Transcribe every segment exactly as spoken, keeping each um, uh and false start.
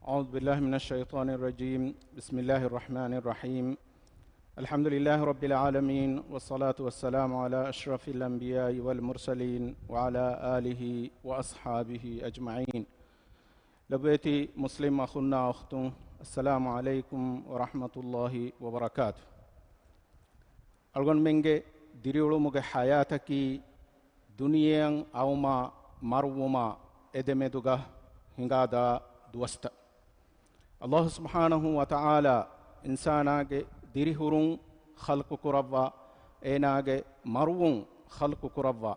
أعوذ بالله من الشيطان الرجيم. بسم الله الرحمن الرحيم. الحمد لله رب العالمين، والصلاة والسلام على أشرف الأنبياء والمرسلين وعلى آله وأصحابه أجمعين. ލޮބުވެތި މުސްލިމް އަޚުންނާ އުޚްތުން، އައްސަލާމު ޢަލައިކުމް ވަރަޙްމަތުﷲި ވަބަރަކާތުހު. އަޅުގަނޑުމެންގެ ދިރިއުޅުމުގެ ޙަޔާތަކީ ދުނިޔެއަށް އައުމާ މަރުވުމާ އެދެމެދުގަ ހިނގާދާ ދުވަސްތައް. ﷲ ސުބްޙާނަހޫ ވަތަޢާލާ އިންސާނާގެ ދިރިހުރުން ޚަލްޤު ކުރައްވާ، އޭނާގެ މަރުވުން ޚަލްޤު ކުރައްވާ،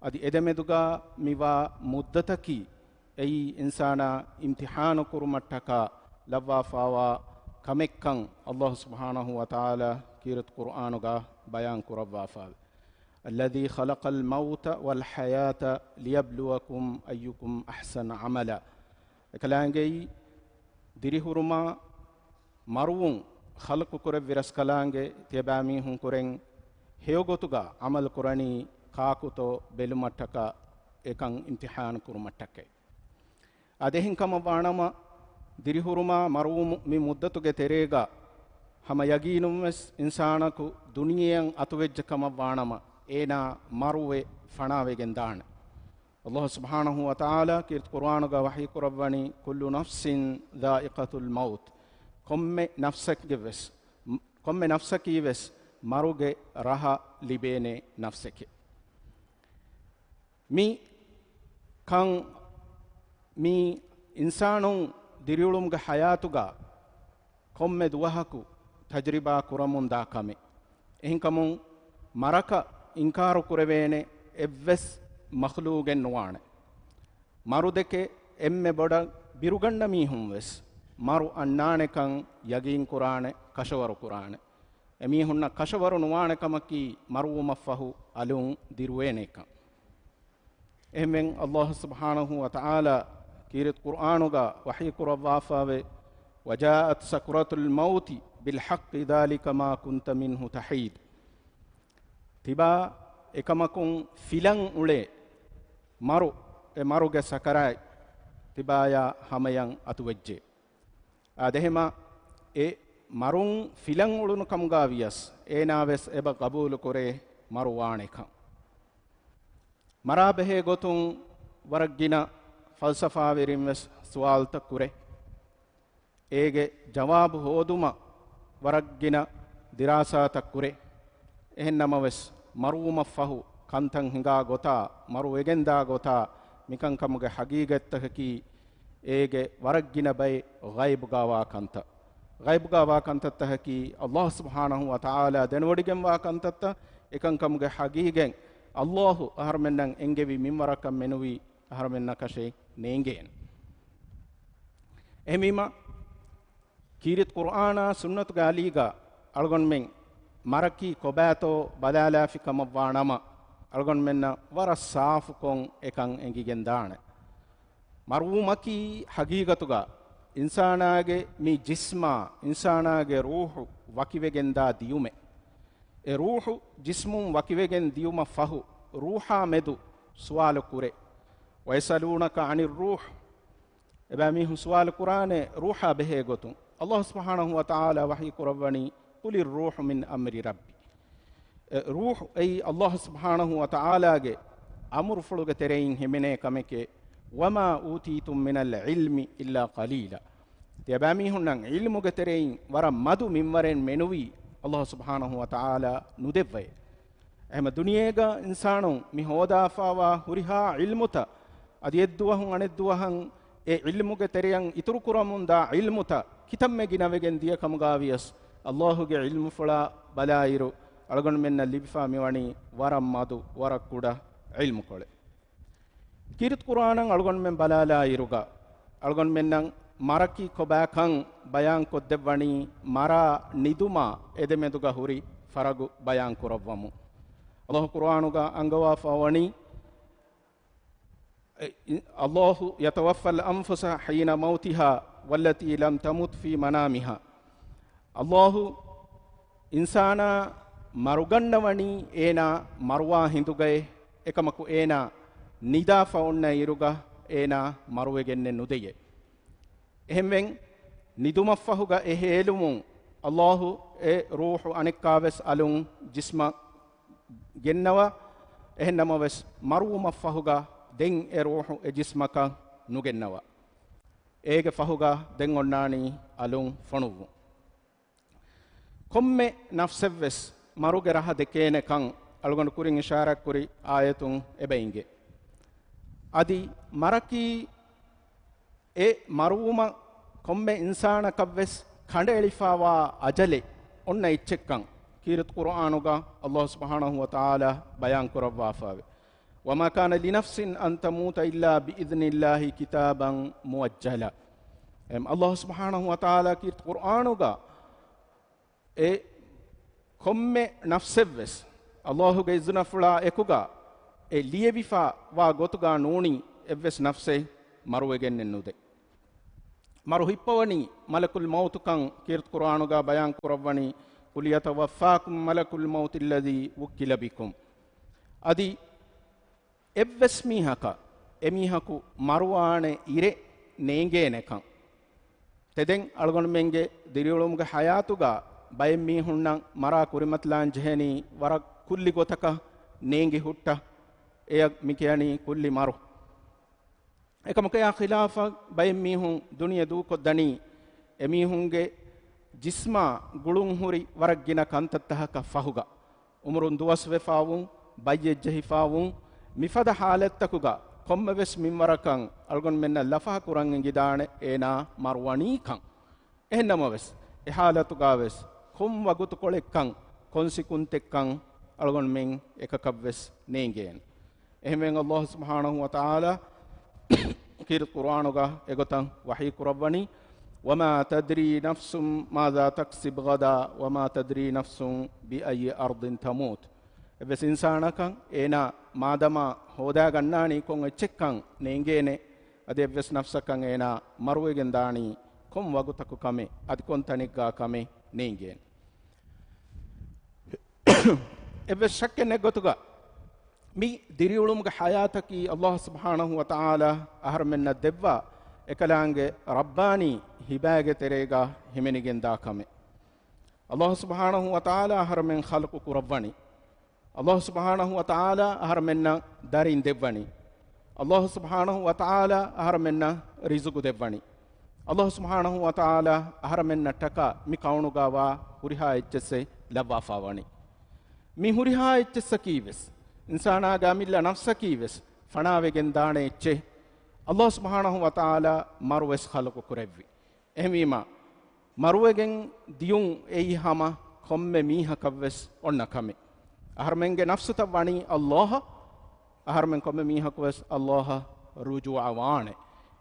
އަދި އެދެމެދުގަ މިވާ މުއްދަތަކީ އެއީ އިންސާނާ އިމްތިޙާނު ކުރުމަށްޓަކާ ލައްވާފާވާ ކަމެއްކަން ﷲ ސުބްޙާނަހޫ ވަތަޢާލާ ކީރިތި ޤުރްއާނުގަ ބަޔާން ކުރައްވާފާވޭ. الذي خلق الموت والحياة ليبلوكم أيكم أحسن عملا. އެކަލާނގެއީ ދިރިހުރުމާ މަރުވުން ޚަލްޤު ކުރެއްވި ރަސްކަލާނގެ ތިޔަބައިމީހުން ކުރެން ހެޔޮގޮތުގަ ޢަމަލު ކުރަނީ ކާކުތޯ ބެލުމަށްޓަކާ އެކަން އިމްތިޙާނު ކުރުމަށްޓަކައި. އާދެ، އެހެން ކަމަށް ވާނަމަ، ދިރިހުރުމާ މަރުވުމު މި މުއްދަތުގެ ތެރޭގަ ހަމަ ޔަގީނުންވެސް އިންސާނަކު ދުނިޔެއަށް އަތުވެއްޖެ ކަމަށް ވާނަމަ، އޭނާ މަރުވެ ފަނާވެގެން ދާނެ. ﷲ ސުބްޙާނަހޫ ވަތަޢާލާ ކީރިތި ޤުރްއާނުގަ ވަޙީ ކުރައްވަނީ، كل نفس ذائقة الموت. ކޮންމެ ނަފްސެއްގެ ވެސް، ކޮންމެ ނަފްސަކީ ވެސް މަރުގެ ރަހަ ލިބޭނެ ނަފްސެކޭ. މި ކަން މި އިންސާނުން ދިރިއުޅުމުގެ ޙަޔާތުގަ ކޮންމެ ދުވަހަކު ތަޖްރިބާ ކުރަމުން ދާ ކަމެއް. އެހެންކަމުން މަރަކަށް އިންކާރު ކުރެވޭނެ އެއްވެސް މަޚްލޫގެއް ނުވާނެ. މަރުދެކެ އެންމެ ބޮޑަށް ބިރުގަންނަ މީހުން ވެސް މަރު އަންނާނެކަން ޔަގީން ކުރާނެ، ކަށަވަރު ކުރާނެ. އެމީހުންނަށް ކަށަވަރު ނުވާނެ ކަމަކީ މަރުވުމަށްފަހު އަލުން ދިރުވޭނެކަން. އެހެންވެ، ﷲ ސުބްޙާނަހޫ ވަތަޢާލާ ކީރިތި ޤުރްއާނުގަ ވަޙީ ކުރައްވާފާވޭ، وجاءت سكرة الموت بالحق ذلك ما كنت منه تحيد. ތިބާ އެކަމަކުން ފިލަން އުޅޭ މަރު، އެ މަރުގެ ސަކަރާތް ތިބާޔާ ހަމަޔަށް އަތުވެއްޖެ. އާދެ، އެހެމަ އެ މަރުން ފިލަން އުޅުނު ކަމުގަ ވިޔަސް، އޭނާ ވެސް އެބަ ގަބޫލު ކުރޭ މަރު ވާނެކަން. މަރާ ބެހޭ ގޮތުން ވަރަށް ގިނަ ފަލްސަފާވެރިން ވެސް ސުވާލުތައް ކުރޭ. އޭގެ ޖަވާބު ހޯދުމަށް ވަރަށް ގިނަ ދިރާސާތައް ކުރޭ. އެހެން ނަމަވެސް، މަރުވުމަށްފަހު ކަންތައް ހިނގާ ގޮތާ، މަރު ވެގެންދާ ގޮތާ، މިކަންކަމުގެ ހަގީގަތްތަކަކީ އޭގެ ވަރަށް ގިނަ ބައެއް ޣައިބުގަވާ ކަންތައް. ޣައިބުގަވާ ކަންތައްތަކަކީ ﷲ ސުބްޙާނަހޫ ވަތަޢާލާ ދެނެވޮޑިގެންވާ ކަންތައްތައް. އެކަންކަމުގެ ހަގީގަތް ﷲ އަހަރުމެންނަށް އެންގެވި މިންވަރަކަށް މެނުވީ އަހަރުމެންނަކަށެއް ނޭނގޭނެ. އެހެންވީމަ، ކީރިތި ޤުރްއާނާ ސުންނަތުގެ އަލީގަ އަޅުގަނޑުމެން މަރަކީ ކޮބާތޯ ބަލާލާފި ކަމަށްވާ ނަމަ، އަޅުގަނޑުމެންނަށް ވަރަށް ސާފުކޮށް އެކަން އެނގިގެން ދާނެ. މަރުވުމަކީ ހަގީގަތުގަ އިންސާނާގެ މި ޖިސްމާ، އިންސާނާގެ ރޫޙު ވަކިވެގެންދާ ދިޔުމެއް. އެ ރޫޙު ޖިސްމުން ވަކިވެގެން ދިޔުމަށް ފަހު، ރޫޙާ މެދު ސުވާލު ކުރޭ. ويسألونك عن الروح. އެބައިމީހުން ސުވާލު ކުރާނެ ރޫޙާ ބެހޭ ގޮތުން. ﷲ ސުބްޙާނަހޫ ވަތަޢާލާ ވަޙީ ކުރައްވަނީ، قل الروح من أمر ربي. އެ ރޫޙު އެއީ ﷲ ސުބްޙާނަހޫ ވަތަޢާލާގެ އަމުރުފުޅުގެ ތެރެއިން ހިމެނޭ ކަމެކޭ. وما أوتيتم من العلم إلا قليلا. ތިޔަބައިމީހުންނަށް ޢިލްމުގެ ތެރެއިން ވަރަށް މަދު މިންވަރެއް މެނުވީ ﷲ ސުބްޙާނަހޫ ވަތަޢާލާ ނުދެއްވައޭ. އެހެމަ ދުނިޔޭގަ އިންސާނުން މި ހޯދާފާވާ ހުރިހާ ޢިލްމުތައް، އަދި އެއްދުވަހުން އަނެއްދުވަހަށް އެ ޢިލްމުގެ ތެރެއަށް އިތުރުކުރަމުންދާ ޢިލްމުތައް ކިތަންމެ ގިނަވެގެން ދިޔަ ކަމުގަ ވިޔަސް، ﷲގެ ޢިލްމުފުޅާ ބަލާއިރު، އަޅުގަނޑުމެންނަށް ލިބިފާ މިވަނީ ވަރަށް މަދު، ވަރަށް ކުޑަ ޢިލްމުކޮޅެއް. ކީރިތި ޤުރްއާނަށް އަޅުގަނޑުމެން ބަލާލާއިރުގަ، އަޅުގަނޑުމެންނަށް މަރަކީ ކޮބާކަން ބަޔާންކޮށްދެއްވަނީ، މަރާ ނިދުމާ އެދެމެދުގަ ހުރި ފަރަގު ބަޔާން ކުރައްވަމު. ﷲ ޤުރްއާނުގަ އަންގަވާފަ ވަނީ، الله يتوفى الأنفس حين موتها والتي لم تمت في منامها. ﷲ އިންސާނާ މަރުގަންނަވަނީ އޭނާ މަރުވާ ހިނދުގައޭ، އެކަމަކު އޭނާ ނިދާފަ އޮންނަ އިރުގަ އޭނާ މަރުވެގެންނެއް ނުދެޔޭ. އެހެންވެން، ނިދުމަށްފަހުގަ އެ ހޭލުމުން ﷲ އެ ރޫޙު އަނެއްކާވެސް އަލުން ޖިސްމަށް ގެންނަވާ. އެހެންނަމަވެސް، މަރުވުމަށްފަހުގަ ދެން އެ ރޫޙު އެ ޖިސްމަކަށް ނުގެންނަވާ. އޭގެ ފަހުގަ ދެން އޮންނާނީ އަލުން ފޮނުއްވުން. ކޮންމެ ނަފްސެއްވެސް މަރުގެ ރަހަ ދެކޭނެކަން އަޅުގަނޑު ކުރިން އިޝާރާތްކުރި އާޔަތުން އެބަ އިނގޭ. އަދި މަރަކީ އެ މަރުވުމަށް ކޮންމެ އިންސާނަކަށްވެސް ކަނޑައެޅިފާވާ އަޖަލެއް އޮންނަ އެއްޗެއްކަން ކީރިތި ޤުރުއާނުގަ ﷲ ސުބްޙާނަހޫ ވަތަޢާލާ ބަޔާން ކުރައްވާފައެވެ. وما كان لنفس أن تموت إلا بإذن الله كتابا مؤجلا. އެމް، ﷲ ސުބްޙާނަހޫ ވަތަޢާލާ ކީރިތި ޤުރުއާނުގަ އެ ކޮންމެ ނަފްސެއްވެސް ﷲގެ އިޒުނަފުޅާ އެކުގަ އެ ލިޔެވިފަ ވާ ގޮތުގަ ނޫނީ އެއްވެސް ނަފްސެއް މަރުވެގެންނެއް ނުދޭ. މަރު ހިއްޕަވަނީ މަލަކުލް މައުތުކަން ކީރިތި ޤުރުއާނުގަ ބަޔާން ކުރައްވަނީ، قل يتوفاكم ملك الموت الذي وكل بكم. އަދި އެއްވެސް މީހަކަށް އެމީހަކު މަރުވާނެ އިރެއް ނޭނގޭނެކަން. ތެދެން އަޅުގަނޑުމެންގެ ދިރިއުޅުމުގެ ޙަޔާތުގަ ބައެއް މީހުންނަށް މަރާ ކުރިމަތިލާން ޖެހެނީ ވަރަށް ކުއްލި ގޮތަކަށް ނޭނގި ހުއްޓަ. އެޔަށް މި ކިޔަނީ ކުއްލި މަރު. އެކަމަކު އެއާ ޚިލާފަށް ބައެއް މީހުން ދުނިޔެ ދޫކޮށްދަނީ އެމީހުންގެ ޖިސްމާ ގުޅުން ހުރި ވަރަށް ގިނަ ކަންތައްތަކަކަށް ފަހުގަ. އުމުރުން ދުވަސްވެފާވުން، ބައްޔެއް ޖެހިފާވުން، މިފަދަ ޙާލަތްތަކުގަ ކޮންމެވެސް މިންވަރަކަށް އަޅުގަނޑުމެންނަށް ލަފާ ކުރަން އެނގިދާނެ އޭނާ މަރުވަނީކަން. އެހެންނަމަވެސް، އެ ޙާލަތުގަވެސް ކޮން ވަގުތުކޮޅެއްކަން، ކޮން ސިކުންތެއްކަން އަޅުގަނޑުމެން އެކަކަށްވެސް ނޭނގޭނެ. އެހެންވެ، ﷲ ސުބްޙާނަހޫ ވަތަޢާލާ ކީރިތި ޤުރުއާނުގަ އެގޮތަށް ވަޙީ ކުރައްވަނީ، وما تدري نفس ماذا تكسب غدا وما تدري نفس بأي أرض تموت. އެއްވެސް އިންސާނަކަށް އޭނާ މާދަމާ ހޯދާގަންނާނީ ކޮން އެއްޗެއްކަން ނޭނގޭނެ. އަދި އެއްވެސް ނަފްސަކަށް އޭނާ މަރުވެގެން ދާނީ ކޮން ވަގުތަކު ކަމެއް، އަދި ކޮން ތަނެއްގަ ކަމެއް ނޭނގޭނެ. އެއްވެސް ޝައްކެއް ނެތް ގޮތުގަ މި ދިރިއުޅުމުގެ ޙަޔާތަކީ ﷲ ސުބްޙާނަހޫ ވަތަޢާލާ އަހަރުމެންނަށް ދެއްވާ އެކަލާނގެ ރައްބާނީ ހިބާގެ ތެރޭގަ ހިމެނިގެންދާ ކަމެއް. ﷲ ސުބްޙާނަހޫ ވަތަޢާލާ އަހަރުމެން ޚަލްޤު ކުރައްވަނީ. ﷲ ސުބްޙާނަހޫ ވަތަޢާލާ އަހަރުމެންނަށް ދަރިން ދެއްވަނީ. ﷲ ސުބްޙާނަހޫ ވަތަޢާލާ އަހަރުމެންނަށް ރިޒުގު ދެއްވަނީ. ﷲ ސުބްޙާނަހޫ ވަތަޢާލާ އަހަރުމެންނަށްޓަކާ މި ކައުނުގަވާ ހުރިހާ އެއްޗެއްސެއް ލައްވާފާވަނީ. މި ހުރިހާ އެއްޗެއްސަކީވެސް، އިންސާނާގެ އަމިއްލަ ނަފްސަކީވެސް ފަނާވެގެން ދާނެ އެއްޗެއް. ﷲ ސުބްޙާނަހޫ ވަތަޢާލާ މަރުވެސް ޚަލްޤު ކުރެއްވި. އެހެންވީމަ، މަރުވެގެން ދިޔުން އެއީ ހަމަ ކޮންމެ މީހަކަށްވެސް އޮންނަ ކަމެއް. އަހަރުމެންގެ ނަފްސުތައް ވަނީ ﷲ އަށް، އަހަރުމެން ކޮންމެ މީހަކުވެސް ﷲ އަށް ރުޖޫޢަވާނެ.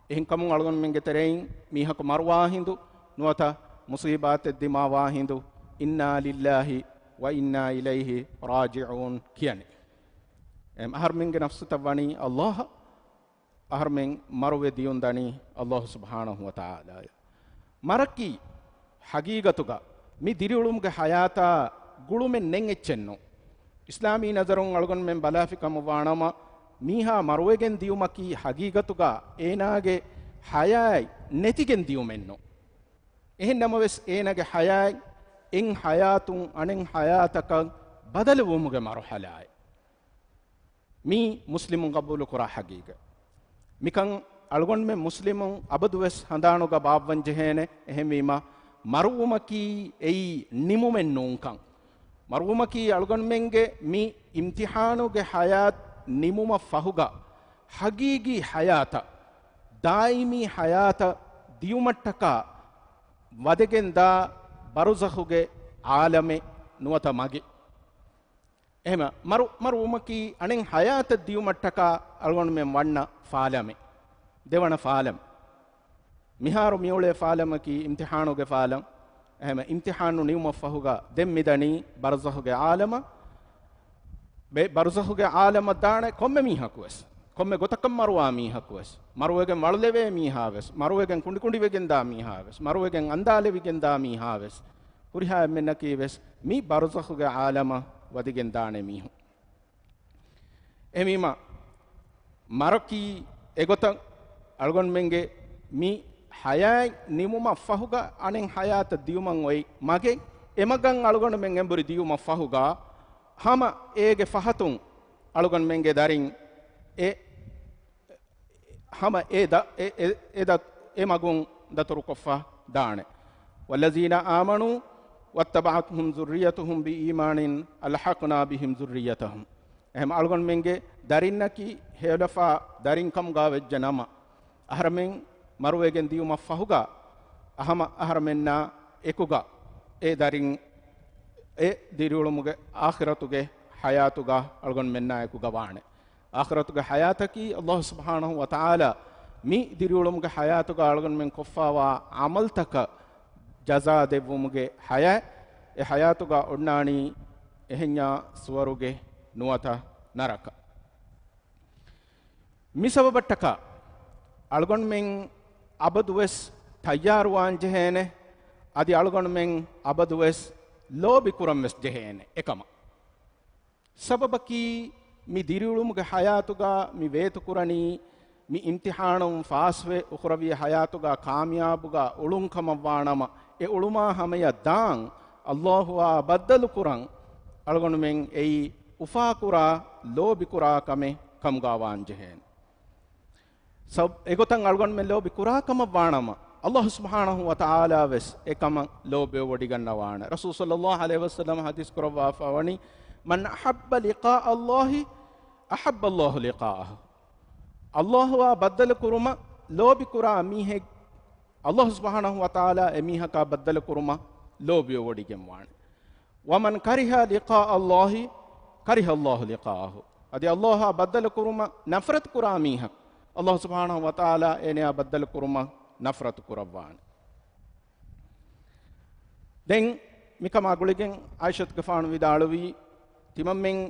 އެހެންކަމުން އަޅުގަނޑުމެންގެ ތެރެއިން މީހަކު މަރުވާ ހިނދު، ނުވަތަ މުޞީބާތެއް ދިމާވާ ހިނދު، إنا لله وإنا إليه راجعون ކިޔަނީ. އެ އަހަރުމެންގެ ނަފްސުތައް ވަނީ ﷲ އަށް، އަހަރުމެން މަރުވެ ދިޔުން ދަނީ ﷲ ސުބްޙާނަހޫ ވަތަޢާލާއަށް. މަރަކީ ޙަގީގަތުގަ މި ދިރިއުޅުމުގެ ޙަޔާތާ ގުޅުމެއް ނެތް އެއްޗެއް ނޫން. އިސްލާމީ ނަޒަރުން އަޅުގަނޑުމެން ބަލާފި ކަމަށް ވާނަމަ، މީހާ މަރުވެގެން ދިޔުމަކީ ޙަގީގަތުގަ އޭނާގެ ޙަޔާތް ނެތިގެން ދިޔުމެއް ނޫން. އެހެން ނަމަވެސް، އޭނާގެ ޙަޔާތް އެއް ޙަޔާތުން އަނެއް ޙަޔާތަކަށް ބަދަލުވުމުގެ މަރުޙަލާއެއް. މީ މުސްލިމުން ގަބޫލުކުރާ ޙަގީގަތް. މިކަން އަޅުގަނޑުމެން މުސްލިމުން އަބަދުވެސް ހަނދާނުގަ ބާއްވަން ޖެހޭނެ. އެހެންވީމަ، މަރުވުމަކީ އެއީ ނިމުމެއް ނޫންކަން. މަރުވުމަކީ އަޅުގަނޑުމެންގެ މި އިމްތިޙާނުގެ ޙަޔާތް ނިމުމަށް ފަހުގަ، ޙަގީގީ ޙަޔާތަށް، ދާއިމީ ޙަޔާތަށް ދިޔުމަށްޓަކާ ވަދެގެންދާ ބަރުޒަޚުގެ ޢާލަމެއް ނުވަތަ މަގެއް. އެހެމަ މަރު، މަރުވުމަކީ އަނެއް ޙަޔާތަށް ދިޔުމަށްޓަކާ އަޅުގަނޑުމެން ވަންނަ ފާލަމެއް، ދެވަނަ ފާލަމް. މިހާރު މިއުޅޭ ފާލަމަކީ އިމްތިޙާނުގެ ފާލަން. އެހެމަ އިމްތިޙާނު ނިމުމަށްފަހުގަ ދެން މިދަނީ ބަރުޒަޚުގެ ޢާލަމަށް. ބެ، ބަރުޒަޚުގެ ޢާލަމަށް ދާނެ ކޮންމެ މީހަކުވެސް، ކޮންމެ ގޮތަކަށް މަރުވާ މީހަކުވެސް، މަރުވެގެން ވަޅުލެވޭ މީހާވެސް، މަރުވެގެން ކުނޑިކުނޑިވެގެންދާ މީހާވެސް، މަރުވެގެން އަންދާލެވިގެންދާ މީހާވެސް، ހުރިހާ އެންމެންނަކީވެސް މި ބަރުޒަޚުގެ ޢާލަމަށް ވަދެގެން ދާނެ މީހުން. އެހެންވީމަ، މަރަކީ އެގޮތަށް އަޅުގަނޑުމެންގެ މި ޙަޔާތް ނިމުމަށް ފަހުގަ އަނެއް ޙަޔާތަށް ދިޔުމަށް އޮތް މަގެއް، އެ މަގަށް އަޅުގަނޑުމެން އެނބުރި ދިޔުމަށް ފަހުގަ، ހަމަ އޭގެ ފަހަތުން އަޅުގަނޑުމެންގެ ދަރިން އެ، ހަމަ އެ ދަ-، އެ، އެ، އެ ދަ-، އެ މަގުން ދަތުރުކޮށްފަ ދާނެ. والذين آمنوا واتبعتهم ذريتهم بإيمان ألحقنا بهم ذريتهم. އެހެން އަޅުގަނޑުމެންގެ ދަރިންނަކީ ހޭލަފާ ދަރިން ކަމުގަ ވެއްޖެ ނަމަ، އަހަރެމެން މަރުވެގެން ދިޔުމަށް ފަހުގަ، ހަމަ އަހަރެމެންނާ އެކުގަ އެ ދަރިން އެ ދިރިއުޅުމުގެ އާޚިރަތުގެ ޙަޔާތުގަ އަޅުގަނޑުމެންނާ އެކުގަ ވާނެ. އާޚިރަތުގެ ޙަޔާތަކީ ﷲ ސުބްޙާނަހޫ ވަތަޢާލާ މި ދިރިއުޅުމުގެ ޙަޔާތުގަ އަޅުގަނޑުމެން ކޮށްފަވާ ޢަމަލްތަކަށް ޖަޒާ ދެއްވުމުގެ ޙަޔާތް. އެ ޙަޔާތުގަ އޮންނާނީ އެހެންޏާ ސުވަރުގެ ނުވަތަ ނަރަކަ. މި ސަބަބަށްޓަކާ އަޅުގަނޑުމެން އަބަދުވެސް ތައްޔާރުވާން ޖެހޭނެ، އަދި އަޅުގަނޑުމެން އަބަދުވެސް ލޯބި ކުރަން ވެސް ޖެހޭނެ. އެކަމަށް ސަބަބަކީ، މި ދިރިއުޅުމުގެ ޙަޔާތުގަ މި ވޭތުކުރަނީ، މި އިމްތިޙާނުން ފާސްވެ، އުޚުރަވީ ޙަޔާތުގަ ކާމިޔާބުގަ އުޅުން ކަމަށްވާނަމަ، އެ އުޅުމާ ހަމަޔަށް ދާން ﷲއާ ބައްދަލުކުރަން އަޅުގަނޑުމެން އެއީ އުފާކުރާ، ލޯބިކުރާ ކަމެއް ކަމުގަ ވާން ޖެހޭނެ. ސަބް-، އެގޮތަށް އަޅުގަނޑުމެން ލޯބި ކުރާ ކަމަށް ވާނަމަ، ﷲ ސުބްޙާނަހޫ ވަތަޢާލާ ވެސް އެކަމަށް ލޯބިވެވޮޑިގަންނަވާނެ. ރަސޫލު ޞައްލައްލާހު ޢަލައިހި ވަސައްލަމަ ޙަދީޘް ކުރައްވާފަ ވަނީ، "من أحب لقاء الله أحب الله لقاءه." ﷲއާ ބައްދަލު ކުރުމަށް ލޯބި ކުރާ މީހެއް، ﷲ ސުބްޙާނަހޫ ވަތަޢާލާ އެ މީހަކާ ބައްދަލު ކުރުމަށް ލޯބިވެވޮޑިގެންވާނެ. "ومن كره لقاء الله كره الله لقاءه." އަދި ﷲއާ ބައްދަލު ކުރުމަށް ނަފްރަތު ކުރާ މީހަކު، ﷲ ސުބްޙާނަހޫ ވަތަޢާލާ އޭނަޔާ ބައްދަލު ކުރުމަށް ނަފްރަތު ކުރައްވާނެ. ދެން މިކަމާ ގުޅިގެން ޢާއިޝަތުގެފާނު ވިދާޅުވީ، ތިމަންމެން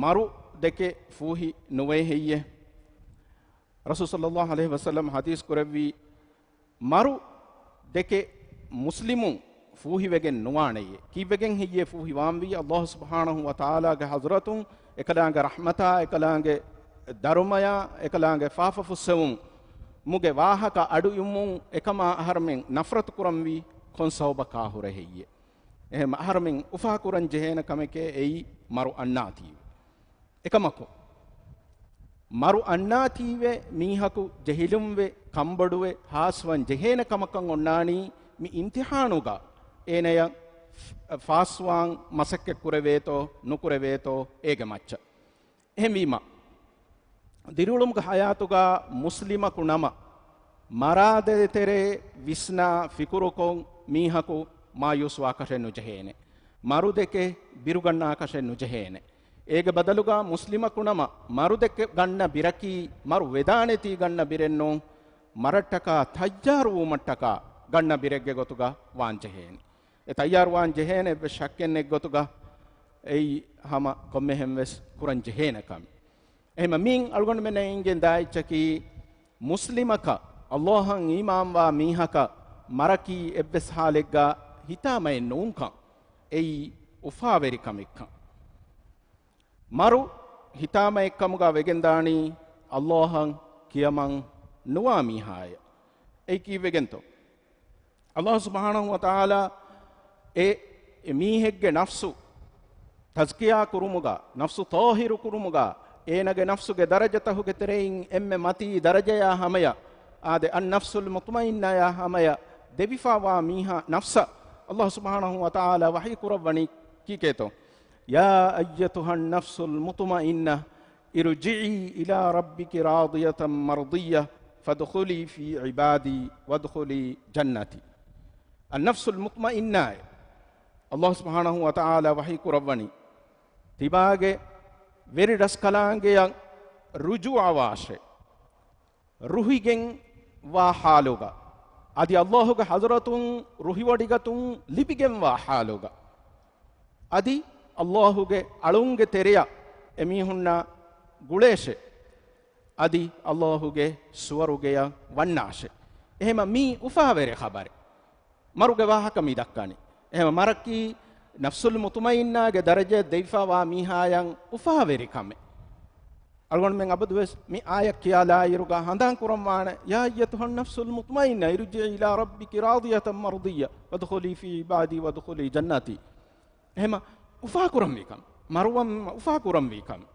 މަރު ދެކެ ފޫހި ނުވޭ ހެއްޔެ؟ ރަސޫލު ޞައްލައްލާހު ޢަލައިހި ވަސައްލަމަ ޙަދީޘް ކުރެއްވީ، މަރު ދެކެ މުސްލިމުން ފޫހިވެގެން ނުވާނެޔޭ. ކީއްވެގެން ހެއްޔޭ ފޫހިވާންވީ؟ ﷲ ސުބްޙާނަހޫ ވަތަޢާލާގެ ޙަޟްރަތުން އެކަލާނގެ ރަޙްމަތާ، އެކަލާނގެ ދަރުމަޔާ، އެކަލާނގެ ފާފަފުއްސެވުމުގެ ވާހަކަ އަޑުއިވުމުން އެކަމާ އަހަރުމެން ނަފްރަތު ކުރަންވީ ކޮން ސަބަބަކާ ހުރެ ހެއްޔޭ؟ އެހެން އަހަރުމެން އުފާކުރަން ޖެހޭނެ ކަމެކޭ އެއީ މަރު އަންނާތީވެ. އެކަމަކު، މަރު އަންނާތީވެ މީހަކު ޖެހިލުންވެ، ކަންބޮޑުވެ، ހާސްވަން ޖެހޭނެ ކަމަކަށް އޮންނާނީ މި އިމްތިޙާނުގަ އޭނަޔަށް ފާސްވާން މަސައްކަތް ކުރެވޭތޯ ނުކުރެވޭތޯ އޭގެ މައްޗަށް. އެހެންވީމަ، ދިރިއުޅުމުގެ ޙަޔާތުގަ މުސްލިމަކު ނަމަ، މަރާ ދޭތެރޭ ވިސްނާ ފިކުރުކޮށް މީހަކު މާޔޫސްވާކަށެއް ނުޖެހޭނެ. މަރުދެކެ ބިރުގަންނާކަށެއް ނުޖެހޭނެ. އޭގެ ބަދަލުގަ މުސްލިމަކު ނަމަ، މަރުދެކެ ގަންނަ ބިރަކީ މަރު ވެދާނެތީ ގަންނަ ބިރެއް ނޫން، މަރަށްޓަކާ ތައްޔާރުވުމަށްޓަކާ ގަންނަ ބިރެއްގެ ގޮތުގަ ވާންޖެހޭނެ. އެ ތައްޔާރުވާން ޖެހޭނެ އެއްވެސް ޝައްކެއް ނެތް ގޮތުގަ އެއީ ހަމަ ކޮންމެހެން ވެސް ކުރަން ޖެހޭނެ ކަމެއް. އެހެންމަ މިއިން އަޅުގަނޑުމެންނަށް އެނގެން ދާ އެއްޗަކީ، މުސްލިމަކަށް، ﷲއަށް އީމާންވާ މީހަކަށް މަރަކީ އެއްވެސް ޙާލެއްގަ ހިތާމައެއް ނޫންކަން، އެއީ އުފާވެރިކަމެއްކަން. މަރު ހިތާމައެއްކަމުގަ ވެގެންދާނީ ﷲއަށް ކިޔަމަން ނުވާ މީހާޔަށް. އެއީ ކީއްވެގެންތޯ؟ ﷲ ސުބްޙާނަހޫ ވަތަޢާލާ އެ، އެ މީހެއްގެ ނަފްސު ތަޒްކިޔާ ކުރުމުގަ، ނަފްސު ޠާހިރު ކުރުމުގަ، އޭނަގެ ނަފްސުގެ ދަރަޖަތަހުގެ ތެރެއިން އެންމެ މަތީ ދަރަޖަޔާ ހަމަޔަށް، އާދެ، އައްނަފްސުލް މުޠްމައިންނާޔާ ހަމަޔަށް ދެވިފަވާ މީހާ ނަފްސަށް ﷲ ސުބްޙާނަހޫ ވަތަޢާލާ ވަޙީ ކުރައްވަނީ ކީކޭތޯ؟ يا أيتها النفس المطمئنة ارجعي إلى ربك راضية مرضية فادخلي في عبادي وادخلي جنتي. އައްނަފްސުލް މުޠްމައިންނާއޭ، ﷲ ސުބްޙާނަހޫ ވަތަޢާލާ ވަޙީ ކުރައްވަނީ، ތިބާގެ ވެރި ރަސްކަލާނގެޔަށް ރުޖޫޢަވާށޭ. ރުހިގެން ވާ ޙާލުގަ، އަދި ﷲގެ ޙަޟްރަތުން ރުހިވޮޑިގަތުން ލިބިގެންވާ ޙާލުގަ، އަދި ﷲގެ އަޅުންގެ ތެރެއަށް އެމީހުންނާ ގުޅޭށޭ، އަދި ﷲގެ ސުވަރުގެޔަށް ވަންނާށޭ. އެހެމަ މީ އުފާވެރި ޚަބަރެއް. މަރުގެ ވާހަކަ މި ދައްކަނީ. އެހެމަ މަރަކީ ނަފްސުލް މުޠުމައިންނާގެ ދަރަޖައަށް ދެވިފަވާ މީހާޔަށް އުފާވެރި ކަމެއް. އަޅުގަނޑުމެން އަބަދުވެސް މި އާޔަތް ކިޔާލާއިރުގަ ހަނދާން ކުރަންވާނެ، "يا أيتها النفس المطمئنة ارجعي إلى ربك راضية مرضية فادخلي في عبادي وادخلي جنتي." އެހެމަ އުފާކުރަންވީ ކަން، މަރުވަން އުފާކުރަންވީ ކަން،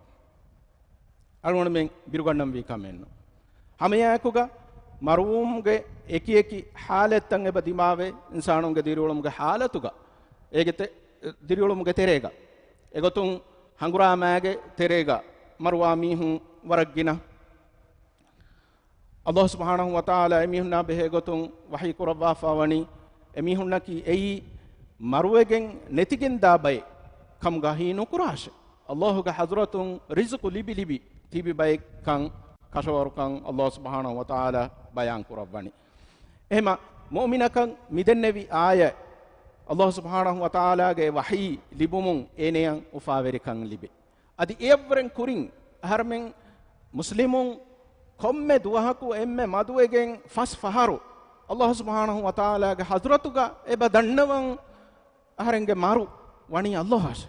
އަޅުގަނޑުމެން ބިރުގަންނަންވީ ކަމެއްނު. ހަމައެއާއެކުގަ މަރުވުމުގެ އެކިއެކި ޙާލަތްތައް އެބަ ދިމާވޭ އިންސާނުންގެ ދިރިއުޅުމުގެ ޙާލަތުގަ، އޭގެ ތެ-، ދިރިއުޅުމުގެ ތެރޭގަ. އެގޮތުން ހަނގުރާމާގެ ތެރޭގަ މަރުވާ މީހުން ވަރަށް ގިނަ. އަލްލާހު ސުބްޙާނަހު ވަތަޢާލާ އެމީހުންނާ ބެހޭ ގޮތުން ވަޙީ ކުރައްވާފަ ވަނީ، އެމީހުންނަކީ އެއީ މަރުވެގެން ނެތިގެންދާ ބައެއް ކަމުގަ ހީ ނުކުރާށެ. އަލްލާހުގެ ޙަޟްރަތުން ރިޒުޤު ލިބި ލިބި ތިބި ބައެއްކަން ކަށަވަރުކަން އަލްލާހު ސުބްޙާނަހު ވަތަޢާލާ ބަޔާން ކުރައްވަނީ. އެހެމަ މުއުމިނަކަށް މިދެންނެވި އާޔަތް، އަލްލާހު ސުބްޙާނަހު ވަތަޢާލާގެ ވަޙީ ލިބުމުން އޭނަޔަށް އުފާވެރިކަން ލިބޭ. އަދި އެއަށްވުރެން ކުރިން އަހަރެމެން މުސްލިމުން ކޮންމެ ދުވަހަކު އެންމެ މަދުވެގެން ފަސް ފަހަރު އަލްލާހު ސުބްޙާނަހު ވަތަޢާލާގެ ޙަޟްރަތުގަ އެބަ ދަންނަވަން އަހަރެންގެ މަރު ވަނީ އަލްލާހަށެ.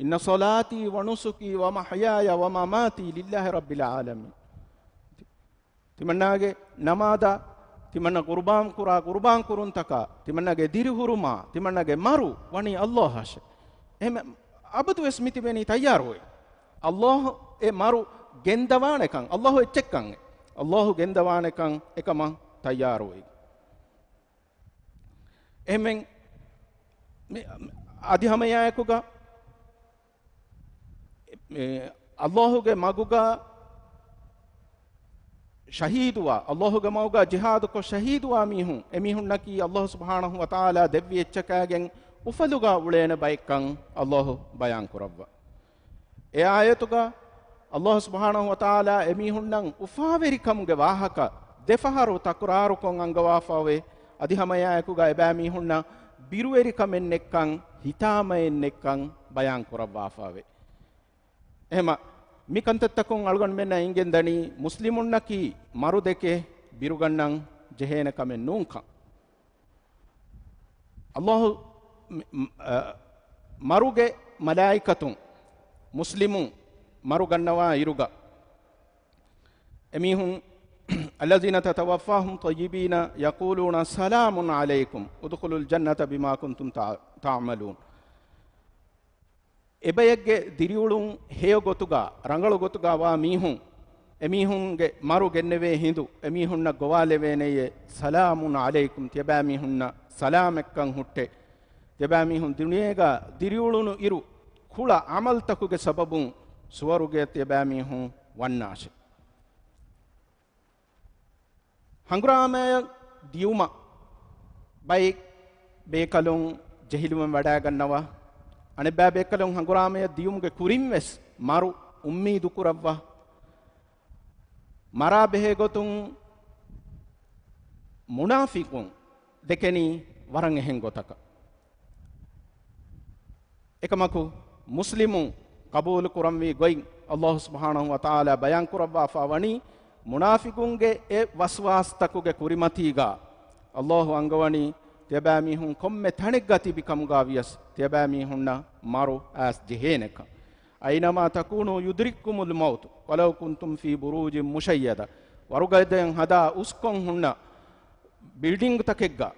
إن صلاتي ونسكي ومحياي ومماتي لله رب العالمين. ތިމަންނާގެ ނަމާދާ، ތިމަންނަ ޤުރުބާން ކުރާ ޤުރުބާން ކުރުންތަކާ، ތިމަންނަގެ ދިރިހުރުމާ، ތިމަންނަގެ މަރު ވަނީ އަލްލާހަށެ. އެހެމެ އަބަދުވެސް މި ތިބެނީ ތައްޔާރުވެ. އަލްލާހު އެ މަރު ގެންދަވާނެކަން، އަލްލާހު އެއްޗެއްކަން، އަލްލާހު ގެންދަވާނެކަން އެކަމަށް ތައްޔާރުވެ. އެހެމެން މި-، އަދި ހަމައެއާއެކުގަ މި އަލްލާހުގެ މަގުގަ ޝަހީދުވާ، އަލްލާހުގެ މަގުގަ ޖިހާދުކޮށް ޝަހީދުވާ މީހުން، އެމީހުންނަކީ އަލްލާހު ސުބްޙާނަހު ވަތަޢާލާ ދެއްވި އެއްޗަކާގެން އުފަލުގަ އުޅޭނެ ބައެއްކަން އަލްލާހު ބަޔާން ކުރައްވާ. އެ އާޔަތުގަ އަލްލާހު ސުބްޙާނަހު ވަތަޢާލާ އެމީހުންނަށް އުފާވެރިކަމުގެ ވާހަކަ ދެފަހަރު ތަކުރާރުކޮށް އަންގަވާފައިވޭ. އަދި ހަމައެއާއެކުގަ އެބައިމީހުންނަށް ބިރުވެރިކަމެއް ނެއްކަން، ހިތާމައެއް ނެއްކަން ބަޔާން ކުރައްވާފައިވޭ. އެހެމަ މި ކަންތައްތަކުން އަޅުގަނޑުމެންނަށް އެނގެންދަނީ މުސްލިމުންނަކީ މަރު ދެކެ ބިރުގަންނަން ޖެހޭނެ ކަމެއް ނޫންކަން. އަލްލާހު މ-، މ-، އަ، މަރުގެ މަލާއިކަތުން މުސްލިމުން މަރު ގަންނަވާ އިރުގަ އެމީހުން، الذين تتوفاهم طيبين يقولون سلام عليكم ادخلوا الجنة بما كنتم تع-، تعملون. އެބަޔެއްގެ ދިރިއުޅުން ހެޔޮ ގޮތުގަ، ރަނގަޅު ގޮތުގަ ވާ މީހުން، އެމީހުންގެ މަރު ގެންނެވޭ ހިނދު، އެމީހުންނަށް ގޮވާލެވޭނެޔޭ، سلام عليكم، ތިޔަބައިމީހުންނަށް ސަލާމަތްކަން ހުއްޓޭ. ތިޔަބައިމީހުން ދުނިޔޭގަ ދިރިއުޅުނު އިރު، ކުޅަ ޢަމަލުތަކުގެ ސަބަބުން ސުވަރުގެއަށް ތިޔަބައިމީހުން ވަންނާށެ. ހަނގުރާމައަށް ދިޔުމަށް ބައެއް ބޭކަލުން ޖެހިލުމެއް ވަޑައިގަންނަވާ. އަނެއްބައި ބޭކަލުން ހަނގުރާމަޔަށް ދިޔުމުގެ ކުރިން ވެސް މަރު އުއްމީދު ކުރައްވާ. މަރާ ބެހޭ ގޮތުން މުނާފިޤުން ދެކެނީ ވަރަށް އެހެން ގޮތަކަށް. އެކަމަކު، މުސްލިމުން ޤަބޫލު ކުރަންވީ ގޮތް އަލްލާހު ސުބްޙާނަހު ވަތަޢާލާ ބަޔާން ކުރައްވާފަ ވަނީ، މުނާފިޤުންގެ އެ ވަސްވާސްތަކުގެ ކުރިމަތީގަ އަލްލާހު އަންގަވަނީ، ތިޔަބައިމީހުން ކޮންމެ ތަނެއްގަ ތިބި ކަމުގަ ވިޔަސް، ތިޔަބައިމީހުންނަށް މަރު އައިސް ޖެހޭނެކަން. أينما تكونوا يدرككم الموت ولو كنتم في بروج مشيدة. ވަރުގަދައިން ހަދާ އުސްކޮން ހުންނަ ބިލްޑިންގްތަކެއްގަ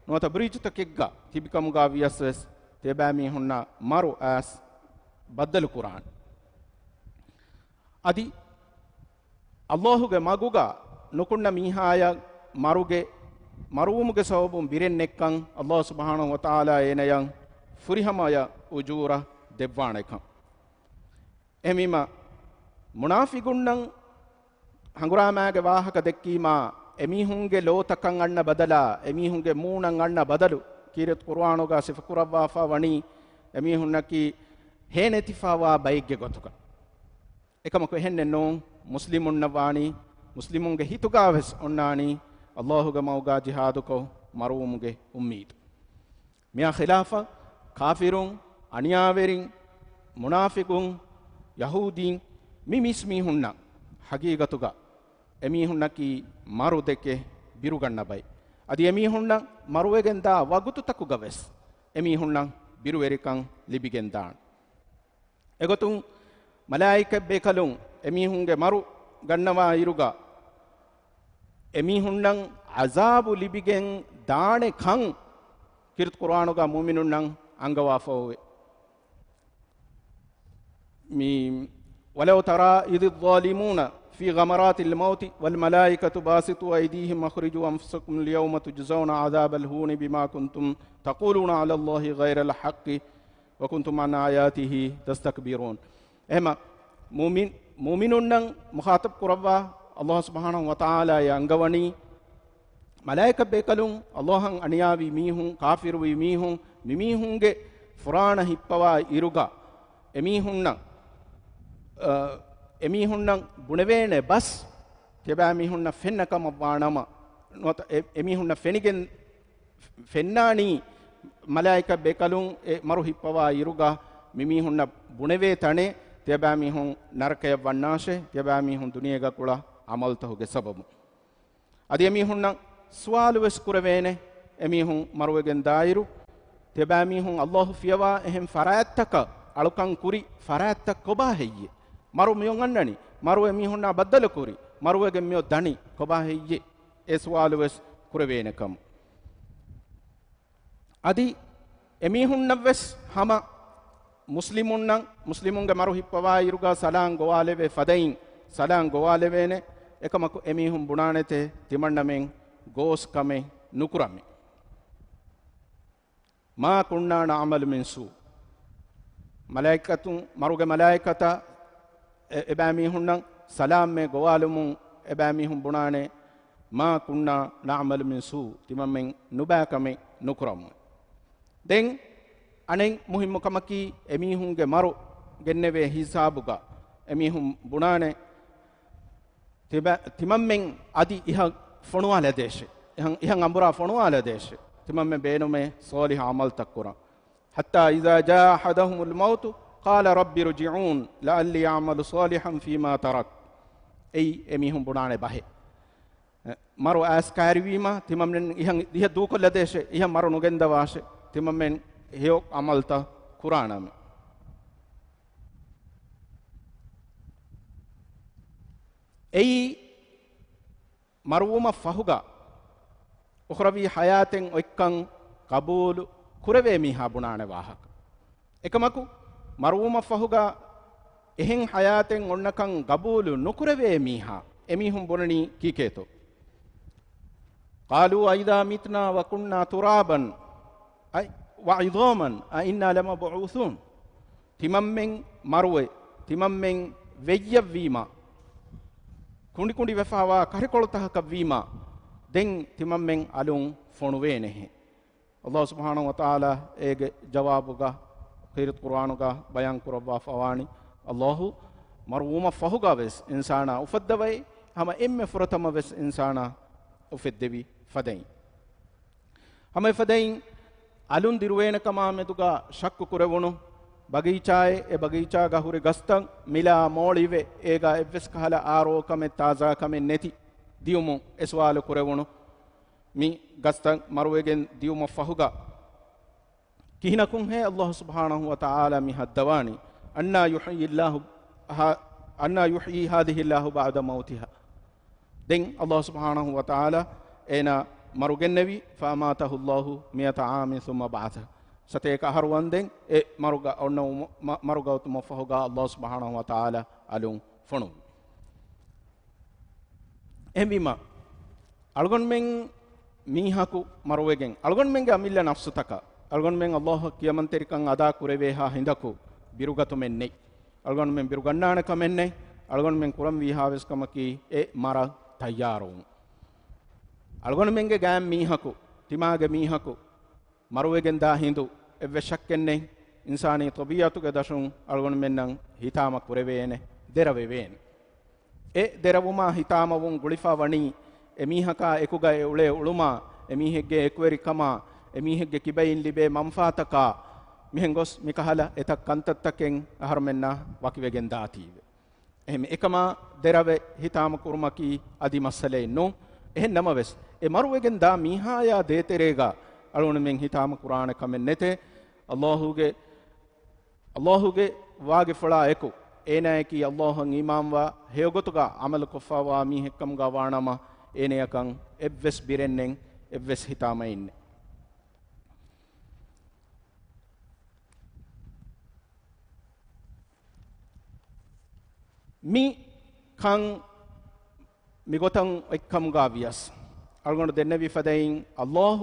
ނުވަތަ ބްރިޖްތަކެއްގަ ތިބިކަމުގަ ވިޔަސް ވެސް ތިޔަބައިމީހުންނަށް މަރު އައިސް ބައްދަލު ކުރާނެ. އަދި އަލްލާހުގެ މަގުގަ ނުކުންނަ މީހާޔަށް މަރުގެ، މަރުވުމުގެ ސަބަބުން ބިރެއް ނެއްކަން އަލްލާހު ސުބްޙާނަހު ވަތަޢާލާ އޭނަޔަށް ފުރިހަމަޔަށް އުޖޫރަ ދެއްވާނެކަން. އެހެންވީމަ، މުނާފިޤުންނަށް ހަނގުރާމާގެ ވާހަކަ ދެއްކީމާ، އެމީހުންގެ ލޯތަކަށް އަންނަ ބަދަލާ، އެމީހުންގެ މޫނަށް އަންނަ ބަދަލު، ކީރިތި ޤުރުއާނުގަ ސިފަކުރައްވާފަ ވަނީ، އެމީހުންނަކީ ހޭނެތިފަވާ ބައެއްގެ ގޮތުގަ. އެކަމަކު އެހެންނެއް ނޫން، މުސްލިމުންނަށް ވާނީ، މުސްލިމުންގެ ހިތުގަ ވެސް އޮންނާނީ، އަލްލާހުގެ މަގުގަ ޖިހާދުކޮށް މަރުވުމުގެ އުއްމީދު. މިއާ ޚިލާފަށް ކާފިރުން، އަނިޔާވެރިން، މުނާފިޤުން، ޔަހޫދީން، މި މީސްމީހުންނަށް ހަގީގަތުގަ އެމީހުންނަކީ މަރު ދެކެ ބިރުގަންނަ ބައެއް. އަދި އެމީހުންނަށް މަރުވެގެންދާ ވަގުތުތަކުގަ ވެސް އެމީހުންނަށް ބިރުވެރިކަން ލިބިގެންދާނެ. އެގޮތުން މަލާއިކަތް ބޭކަލުން އެމީހުންގެ މަރު ގަންނަވާ އިރުގަ އެމީހުންނަށް ޢަޒާބު ލިބިގެން ދާނެ ކަން ކީރިތި ޤުރްއާނުގަ މުއުމިނުންނަށް އަންގަވާފައެވެ. މީ، ولو ترى إذ الظالمون في غمرات الموت والملائكة باسطو أيديهم أخرجوا أنفسكم اليوم تجزون عذاب الهون بما كنتم تقولون على الله غير الحق وكنتم عن آياته تستكبرون. އެހެމަ މުއުމިން، މުއުމިނުންނަށް މުޚާޠަބު ކުރައްވާ އަﷲ ސުބްޙާނަހޫ ވަތަޢާލާ އެ އަންގަވަނީ، މަލާއިކަތް ބޭކަލުން، އަﷲއަށް އަނިޔާވި މީހުން، ކާފިރުވި މީހުން، މިމީހުންގެ ފުރާނަ ހިއްޕަވާ އިރުގަ، އެމީހުންނަށް، އަ، އެމީހުންނަށް ބުނެވޭނެ ބަސް، ތިޔަބައިމީހުންނަށް ފެންނަ ކަމަށް ވާނަމަ، ނުވަތަ އެ، އެމީހުންނަށް ފެނިގެން ފެންނާނީ، މަލާއިކަތް ބޭކަލުން އެ މަރު ހިއްޕަވާ އިރުގަ މިމީހުންނަށް ބުނެވޭ ތަނެއް، ތިޔަބައިމީހުން ނަރަކަޔަށް ވަންނާށޭ، ތިޔަބައިމީހުން ދުނިޔޭގަ ކުޅަ ޢަމަލުތަކުގެ ސަބަބުން. އަދި އެމީހުންނަށް ސުވާލު ވެސް ކުރެވޭނެ، އެމީހުން މަރުވެގެން ދާއިރު، ތިޔަބައިމީހުން އަﷲ ފިޔަވާ އެހެން ފަރާތްތަކަށް އަޅުކަން ކުރި ފަރާތްތައް ކޮބާ ހެއްޔޭ؟ މަރު މިއޮށް އަންނަނީ، މަރު އެމީހުންނާ ބައްދަލު ކުރި، މަރުވެގެން މިއޮށް ދަނީ ކޮބާ ހެއްޔޭ؟ އެ ސުވާލު ވެސް ކުރެވޭނެ ކަމަށް. އަދި އެމީހުންނަށްވެސް ހަމަ މުސްލިމުންނަށް، މުސްލިމުންގެ މަރު ހިއްޕަވާ އިރުގަ ސަލާން ގޮވާލެވޭ ފަދައިން ސަލާން ގޮވާލެވޭނެ. އެކަމަކު އެމީހުން ބުނާނެތޭ ތިމަންނަމެން ގޯސް ކަމެއް ނުކުރަމޭ. ما كنا نعمل من سوء. މަލާއިކަތުން، މަރުގެ މަލާއިކަތަށް އެ، އެބައިމީހުންނަށް ސަލާމްވެ ގޮވާލުމުން އެބައިމީހުން ބުނާނެ، ما كنا نعمل من سوء، ތިމަންމެން ނުބައި ކަމެއް ނުކުރަމުން. ދެން އަނެއް މުހިއްމު ކަމަކީ، އެމީހުންގެ މަރު ގެންނެވޭ ހިސާބުގަ އެމީހުން ބުނާނެ، ތިބަ-، ތިމަންމެން އަދި އިހަށް ފޮނުވާލަދޭށޭ. އިހަށް، އިހަށް އަނބުރާ ފޮނުވާލަދޭށޭ. ތިމަންމެން ބޭނުމޭ ޞާލިޙު ޢަމަލުތައް ކުރަން. حتى إذا جاء أحدهم الموت قال رب ارجعون لعلي أعمل صالحا فيما تركت. އެއީ އެމީހުން ބުނާނެ ބަހެއް. މަރު އައިސް ކައިރިވީމަ، ތިމަންމެން އިހަށް، އިހަށް ދޫކޮށްލަދޭށޭ، އިހަށް މަރު ނުގެންދަވާށޭ، ތިމަންމެން ހެޔޮ ޢަމަލުތައް ކުރާނަމޭ. އެއީ މަރުވުމަށް ފަހުގަ އުޚްރަވީ ޙަޔާތެއް އޮތްކަން ޤަބޫލު ކުރެވޭ މީހާ ބުނާނެ ވާހަކަ. އެކަމަކު، މަރުވުމަށް ފަހުގަ އެހެން ޙަޔާތެއް އޮންނަކަން ޤަބޫލު ނުކުރެވޭ މީހާ، އެމީހުން ބުނަނީ ކީކޭތޯ؟ قالوا أإذا متنا وكنا ترابا أي وعظاما أإنا لمبعوثون. ތިމަންމެން މަރުވެ، ތިމަންމެން ވެއްޔަށްވީމަ، ކުނޑިކުނޑިވެފަވާ ކަށިކޮޅުތަކަކަށްވީމަ، ދެން ތިމަންމެން އަލުން ފޮނުވޭނެހެ. އަﷲ ސުބްޙާނަހޫ ވަތަޢާލާ އޭގެ ޖަވާބުގަ ކީރިތި ޤުރްއާނުގަ ބަޔާން ކުރައްވާފަވާނީ، އަﷲ މަރުވުމަށް ފަހުގަ ވެސް އިންސާނާ އުފައްދަވައި، ހަމަ އެންމެ ފުރަތަމަ ވެސް އިންސާނާ އުފެއްދެވި ފަދައިން. ހަމަ އެފަދައިން އަލުން ދިރުވޭނެކަމާ މެދުގަ ޝައްކު ކުރެވުނު ބަގީޗާއެއް، އެ ބަގީޗާގަ ހުރި ގަސްތައް މިލާ މޯޅިވެ، އޭގަ އެއްވެސް ކަހަލަ އާރޯކަމެއް، ތާޒާކަމެއް ނެތި ދިޔުމުން އެ ސުވާލު ކުރެވުނު. މި ގަސްތައް މަރުވެގެން ދިޔުމަށް ފަހުގަ، ކިހިނަކުންހޭ އަﷲ ސުބްޙާނަހޫ ވަތަޢާލާ މި ހައްދަވާނީ؟ أنى يحيي الله ه-، أنى يحيي هذه الله بعد موتها. ދެން އަﷲ ސުބްޙާނަހޫ ވަތަޢާލާ އޭނާ މަރުގެންނެވި، فأماته الله مئة عام ثم بعثه. ސަތޭކަ އަހަރު ވަންދެން އެ މަރުގަ އޮންނަ އުމު-، މަ-، މަރުގައުތުމަށްފަހުގަ އަﷲ ސުބްޙާނަހޫ ވަތަޢާލާ އަލުން ފޮނުވި. އެހެންވީމަ، އަޅުގަނޑުމެން މީހަކު މަރުވެގެން، އަޅުގަނޑުމެންގެ އަމިއްލަ ނަފްސުތަކަށް، އަޅުގަނޑުމެން އަﷲއަށް ކިޔަމަންތެރިކަން އަދާ ކުރެވޭހާ ހިނދަކު ބިރުގަތުމެއް ނެތް. އަޅުގަނޑުމެން ބިރުގަންނާނެ ކަމެއް ނެތް. އަޅުގަނޑުމެން ކުރަންވީހާވެސް ކަމަކީ އެ މަރަށް ތައްޔާރުވުން. އަޅުގަނޑުމެންގެ ގާތް މީހަކު، ތިމާގެ މީހަކު، މަރުވެގެންދާ ހިނދު އެއްވެސް ޝައްކެއްނެތް، އިންސާނީ ޠަބީޢަތުގެ ދަށުން އަޅުގަނޑުމެންނަށް ހިތާމަ ކުރެވޭނެ، ދެރަވެވޭނެ. އެ ދެރަވުމާ ހިތާމަވުން ގުޅިފަ ވަނީ، އެމީހަކާ އެކުގަ އެ އުޅޭ އުޅުމާ، އެމީހެއްގެ އެކުވެރިކަމާ، އެމީހެއްގެ ކިބައިން ލިބޭ މަންފާތަކާ، މިހެން ގޮސް މިކަހަލަ އެތައް ކަންތައްތަކެއް އަހަރުމެންނާ ވަކިވެގެން ދާތީވެ. އެހެން އެކަމާ ދެރަވެ ހިތާމަ ކުރުމަކީ އަދި މައްސަލައެއް ނޫން. އެހެން ނަމަވެސް، އެ މަރުވެގެން ދާ މީހާޔާ ދޭތެރޭގަ އަޅުގަނޑުމެން ހިތާމަ ކުރާނެ ކަމެއް ނެތޭ. އަﷲގެ، އަﷲގެ ވާގިފުޅާ އެކު، އޭނާއަކީ ﷲ އަށް އީމާންވާ ހެޔޮގޮތުގަ ޢަމަލުކޮށްފަވާ މީހެއްކަމުގަ ވާނަމަ، އޭނަޔަކަށް އެއްވެސް ބިރެއް ނެތް، އެއްވެސް ހިތާމައެއް ނެތް. މި ކަން މިގޮތަށް އޮތްކަމުގަ ވިޔަސް، އަޅުގަނޑު ދެންނެވި ފަދައިން، ﷲ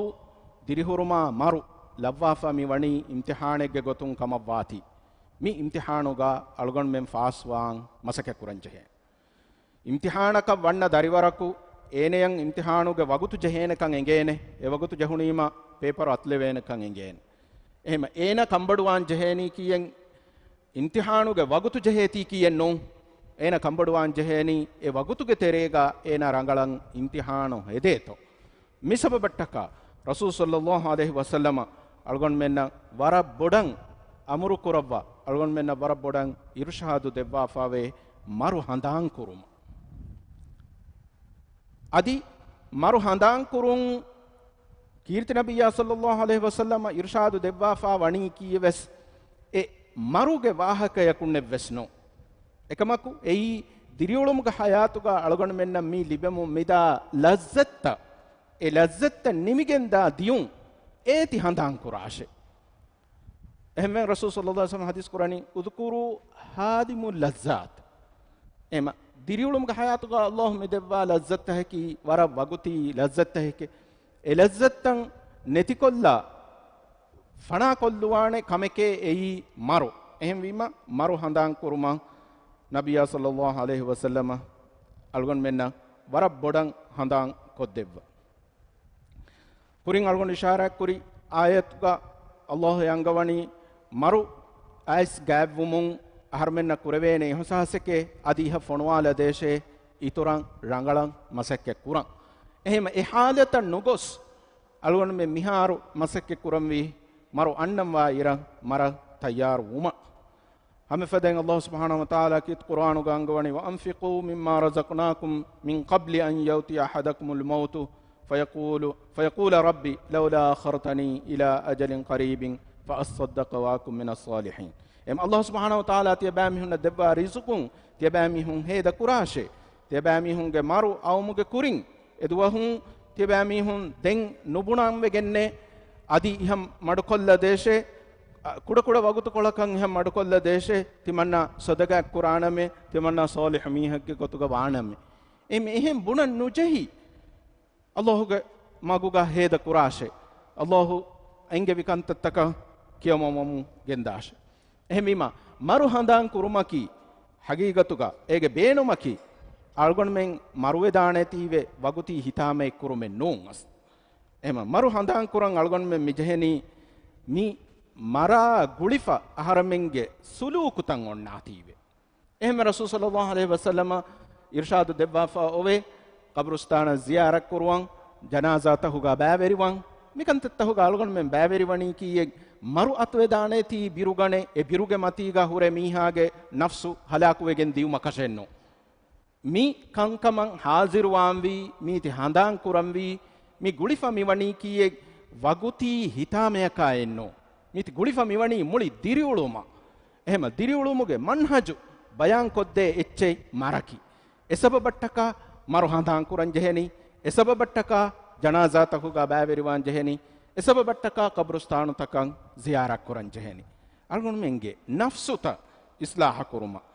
ދިރިހުރުމާ މަރު ލައްވާފަ މި ވަނީ އިމްތިޙާނެއްގެ ގޮތުން ކަމަށްވާތީ، މި އިމްތިޙާނުގަ އަޅުގަނޑުމެން ފާސްވާން މަސައްކަތް ކުރަން ޖެހޭ. އިމްތިޙާނަކަށް ވަންނަ ދަރިވަރަކު އޭނަޔަށް އިމްތިޙާނުގެ ވަގުތު ޖެހޭނެކަން އެނގޭނެ. އެ ވަގުތު ޖެހުނީމަ ޕޭޕަރު އަތުލެވޭނެކަން އެނގޭނެ. އެހެމަ އޭނަ ކަންބޮޑުވާން ޖެހޭނީ ކީއެއް؟ އިމްތިޙާނުގެ ވަގުތު ޖެހޭތީ ކީއެއް ނޫން. އޭނަ ކަންބޮޑުވާން ޖެހޭނީ އެ ވަގުތުގެ ތެރޭގަ އޭނަ ރަނގަޅަށް އިމްތިޙާނު ހެދޭތޯ. މި ސަބަބަށްޓަކާ ރަސޫލު ޞައްލައްލާހު ޢަލައިހި ވަސައްލަމަ އަޅުގަނޑުމެންނަށް ވަރަށް ބޮޑަށް އަމުރު ކުރައްވާ، އަޅުގަނޑުމެންނަށް ވަރަށް ބޮޑަށް އިރުޝާދު ދެއްވާފަވޭ މަރު ހަނދާން ކުރުމަށް. އަދި މަރު ހަނދާން ކުރުން ކީރިތި ނަބިއްޔާ ޞައްލައްލާހު ޢަލައިހި ވަސައްލަމަ އިރުޝާދު ދެއްވާފާ ވަނީ ކީއެވެސް އެ މަރުގެ ވާހަކަޔަކުންނެއްވެސް ނޫން. އެކަމަކު އެއީ ދިރިއުޅުމުގެ ޙަޔާތުގަ އަޅުގަނޑުމެންނަށް މި ލިބެމުން މިދާ ލައްޒަތްތައް، އެ ލައްޒަތްތައް ނިމިގެންދާ ދިޔުން އޭތި ހަނދާން ކުރާށޭ. އެހެންވެ ރަސޫލު ޞައްލައްލާހު ޢަލައިހި ވަސައްލަމަ ޙަދީޘް ކުރަނީ، "اذكروا هادم اللذات." އެމަ ދިރިއުޅުމުގެ ޙަޔާތުގަ ﷲ މި ދެއްވާ ލައްޒަތްތަކަކީ ވަރަށް ވަގުތީ ލައްޒަތްތަކެކޭ. އެ ލައްޒަތްތައް ނެތިކޮށްލާ، ފަނާކޮށްލުވާނެ ކަމެކޭ އެއީ މަރު. އެހެންވީމަ، މަރު ހަނދާން ކުރުމަށް ނަބިއްޔާ ޞައްލައްލާހު ޢަލައިހި ވަސައްލަމަ އަޅުގަނޑުމެންނަށް ވަރަށް ބޮޑަށް ހަނދާން ކޮށްދެއްވާ. ކުރިން އަޅުގަނޑު އިޝާރާތްކުރި އާޔަތުގަ ﷲ އަންގަވަނީ މަރު އައިސް ގާތްވުމުން އަހަރުމެންނަށް ކުރެވޭނެ އިޙުސާސެކޭ އަދި އިހަށް ފޮނުވާލަދޭށޭ އިތުރަށް ރަނގަޅަށް މަސައްކަތް ކުރަން. އެހެމަ އެ ޙާލަތަށް ނުގޮސް އަޅުގަނޑުމެން މިހާރު މަސައްކަތް ކުރަންވީ މަރު އަންނަންވާ އިރަށް މަރަށް ތައްޔާރު ވުމަށް. ހަމަ ފަދައިން ﷲ ސުބްޙާނަހޫ ވަތަޢާލާ ކީރިތި ޤުރްއާނުގަ އަންގަވަނީ، "وأنفقوا مما رزقناكم من قبل أن يأتي أحدكم الموت فيقول، فيقول رب لولا أخرتني إلى أجل قريب فأصدق وأكن من الصالحين." އެމަ ﷲ ސުބްޙާނަހޫ ވަތަޢާލާ ތިޔަބައިމީހުންނަށް ދެއްވާ ރިޒުޤުން ތިޔަބައިމީހުން ހޭދަ ކުރާށޭ. ތިޔަބައިމީހުންގެ މަރު އައުމުގެ ކުރިން އެދުވަހުން ތިޔަބައިމީހުން ދެން ނުބުނަންވެގެންނޭ، އަދި އިހަށް މަޑުކޮށްލަދޭށޭ، އަ، ކުޑަކުޑަ ވަގުތުކޮޅަކަށް އިހަށް މަޑުކޮށްލަދޭށޭ، ތިމަންނަ ޞަދަޤާތް ކުރާނަމޭ، ތިމަންނަ ޞާލިޙު މީހެއްގެ ގޮތުގަ ވާނަމޭ. އެ މި އެހެން ބުނަން ނުޖެހި، ﷲގެ މަގުގަ ހޭދަ ކުރާށޭ. ﷲ އެންގެވި ކަންތައްތަކަށް ކިޔަމަންވަމުން ގެންދާށޭ. އެހެންވީމަ، މަރު ހަނދާން ކުރުމަކީ، ޙަޤީޤަތުގަ އޭގެ ބޭނުމަކީ، އަޅުގަނޑުމެން މަރުވެދާނެތީވެ ވަގުތީ ހިތާމައެއް ކުރުމެއް ނޫން އަސް. އެހެމަ މަރު ހަނދާން ކުރަން އަޅުގަނޑުމެން މިޖެހެނީ، މި މަރާ ގުޅިފަ އަހަރަމެންގެ ސުލޫކުތައް އޮންނާތީވެ. އެހެންވެ ރަސޫލު ޞައްލައްލާހު ޢަލައިހި ވަސައްލަމަ އިރުޝާދު ދެއްވާފަ އޮވޭ، ޤަބުރުސްތާނަށް ޒިޔާރަތް ކުރުވަން، ޖަނާޒާތަކުގަ ބައިވެރިވަން. މިކަންތައްތަކުގަ އަޅުގަނޑުމެން ބައިވެރިވަނީކީއެއް، މަރު އަތުވެދާނެތީ ބިރުގަނެ، އެ ބިރުގެ މަތީގަ ހުރެ މީހާގެ ނަފްސު ހަލާކުވެގެން ދިޔުމަކަށެއްނު. މި ކަންކަމަށް ޙާޟިރުވާންވީ، މީތި ހަނދާން ކުރަންވީ، މި ގުޅިފަ މިވަނީކީއެއް ވަގުތީ ހިތާމަޔަކާއެއްނު. މީތި ގުޅިފަ މިވަނީ މުޅި ދިރިއުޅުމަށް. އެހެމަ ދިރިއުޅުމުގެ މަންހަޖު ބަޔާންކޮށްދޭ އެއްޗެއް މަރަކީ. އެ ސަބަބަށްޓަކާ މަރު ހަނދާން ކުރަން ޖެހެނީ. އެ ސަބަބަށްޓަކާ ޖަނާޒާތަކުގަ ބައިވެރިވާން ޖެހެނީ. އެ ސަބަބަށްޓަކާ ޤަބުރުސްތާނުތަކަށް ޒިޔާރަތް ކުރަން ޖެހެނީ. އަޅުގަނޑުމެންގެ ނަފްސުތައް އިޞްލާޙަ ކުރުމަށް.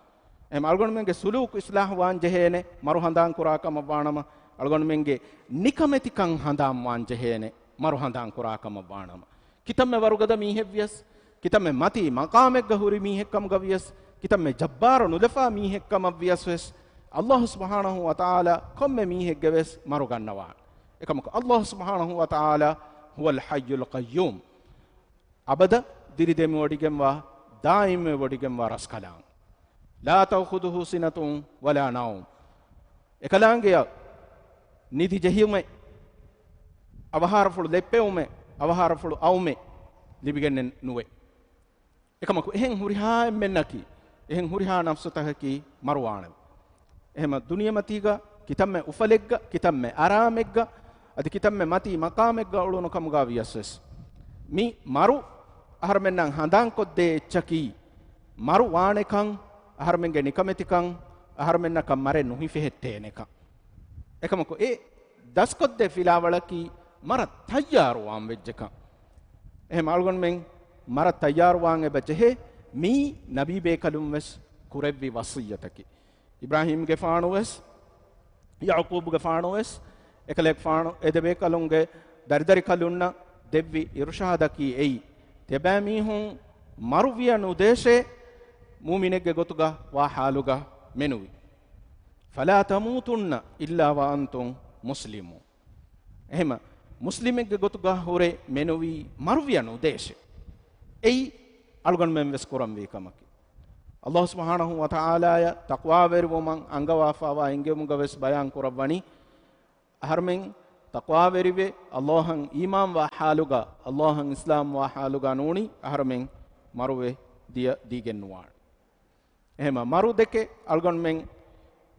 އެހެމަ އަޅުގަނޑުމެންގެ ސުލޫކު އިޞްލާޙު ވާން ޖެހޭނެ، މަރު ހަނދާން ކުރާ ކަމަށް ވާނަމަ، އަޅުގަނޑުމެންގެ ނިކަމެތިކަން ހަނދާން ވާން ޖެހޭނެ، މަރު ހަނދާން ކުރާ ކަމަށް ވާނަމަ. ކިތަންމެ ވަރުގަދަ މީހެއްވިޔަސް، ކިތަންމެ މަތީ މަޤާމެއްގަ ހުރި މީހެއްކަމުގަ ވިޔަސް، ކިތަންމެ ޖައްބާރު ނުލަފާ މީހެއްކަމަށް ވިޔަސް ވެސް، ﷲ ސުބްޙާނަހޫ ވަތަޢާލާ ކޮންމެ މީހެއްގެ ވެސް މަރު ގަންނަވާނެ. އެކަމަކު، ﷲ ސުބްޙާނަހޫ ވަތަޢާލާ هو الحي القيوم. އަބަދަށް ދިރިދެމިވޮޑިގެންވާ، ދާއިމްވެވޮޑިގެންވާ ރަސްކަލާނގެ. لا تأخذه سنة ولا نوم. އެކަލާނގެއަށް ނިދި ޖެހުމެއް، އަވަހާރަފުޅު ލެއްޕެވުމެއް، އަވަހާރަފުޅު އައުމެއް ލިބިގެންނެއް ނުވޭ. އެކަމަކު އެހެން ހުރިހާ އެންމެންނަކީ، އެހެން ހުރިހާ ނަފްސުތަކަކީ މަރުވާނެ. އެހެމަ ދުނިޔެމަތީގަ ކިތަންމެ އުފަލެއްގަ، ކިތަންމެ އަރާމެއްގަ، އަދި ކިތަންމެ މަތީ މަޤާމެއްގަ އުޅުނު ކަމުގަ ވިޔަސް ވެސް، މި މަރު އަހަރުމެންނަށް ހަނދާންކޮށްދޭ އެއްޗަކީ، މަރު ވާނެކަން އަހަރުމެންގެ ނިކަމެތިކަން، އަހަރުމެންނަކަށް މަރެއް ނުހިފެހެއްޓޭނެކަން. އެކަމަކު އެ ދަސްކޮށްދޭ ފިލާވަޅަކީ މަރަށް ތައްޔާރުވާން ވެއްޖެކަން. އެހެން އަޅުގަނޑުމެން މަރަށް ތައްޔާރުވާން އެބަ ޖެހޭ. މީ ނަބީބޭކަލުން ވެސް ކުރެއްވި ވަޞިއްޔަތަކީ. އިބްރާހީމްގެފާނު ވެސް، ޔަޢުޤޫބުގެ ފާނުވެސް، އެކަލޭގެފާނު އެދެބޭކަލުންގެ ދަރިދަރިކަލުންނަށް ދެއްވި އިރުޝާދަކީ އެއީ، ތިޔަބައިމީހުން މަރުވިޔަ ނުދޭށޭ، މުއުމިނެއްގެ ގޮތުގަ ވާ ޙާލުގަ މެނުވީ. فلا تموتن إلا وأنتم مسلمون. އެހެމަ މުސްލިމެއްގެ ގޮތުގަ ހުރެ މެނުވީ މަރުވިޔަ ނުދޭށޭ. އެއީ އަޅުގަނޑުމެން ވެސް ކުރަންވީ ކަމަކީ. ﷲ ސުބްޙާނަހޫ ވަތަޢާލާޔަށް ތަޤްވާވެރިވުމަށް އަންގަވާފައިވާ އެންގެވުމުގަ ވެސް ބަޔާން ކުރައްވަނީ، އަހަރުމެން ތަޤްވާވެރިވެ، ﷲ އަށް އީމާންވާ ޙާލުގަ، ﷲ އަށް އިސްލާމްވާ ޙާލުގަ ނޫނީ، އަހަރުމެން މަރުވެ ދިޔަ ދީގެން ނުވާނެ. އެހެމަ މަރު ދެކެ އަޅުގަނޑުމެން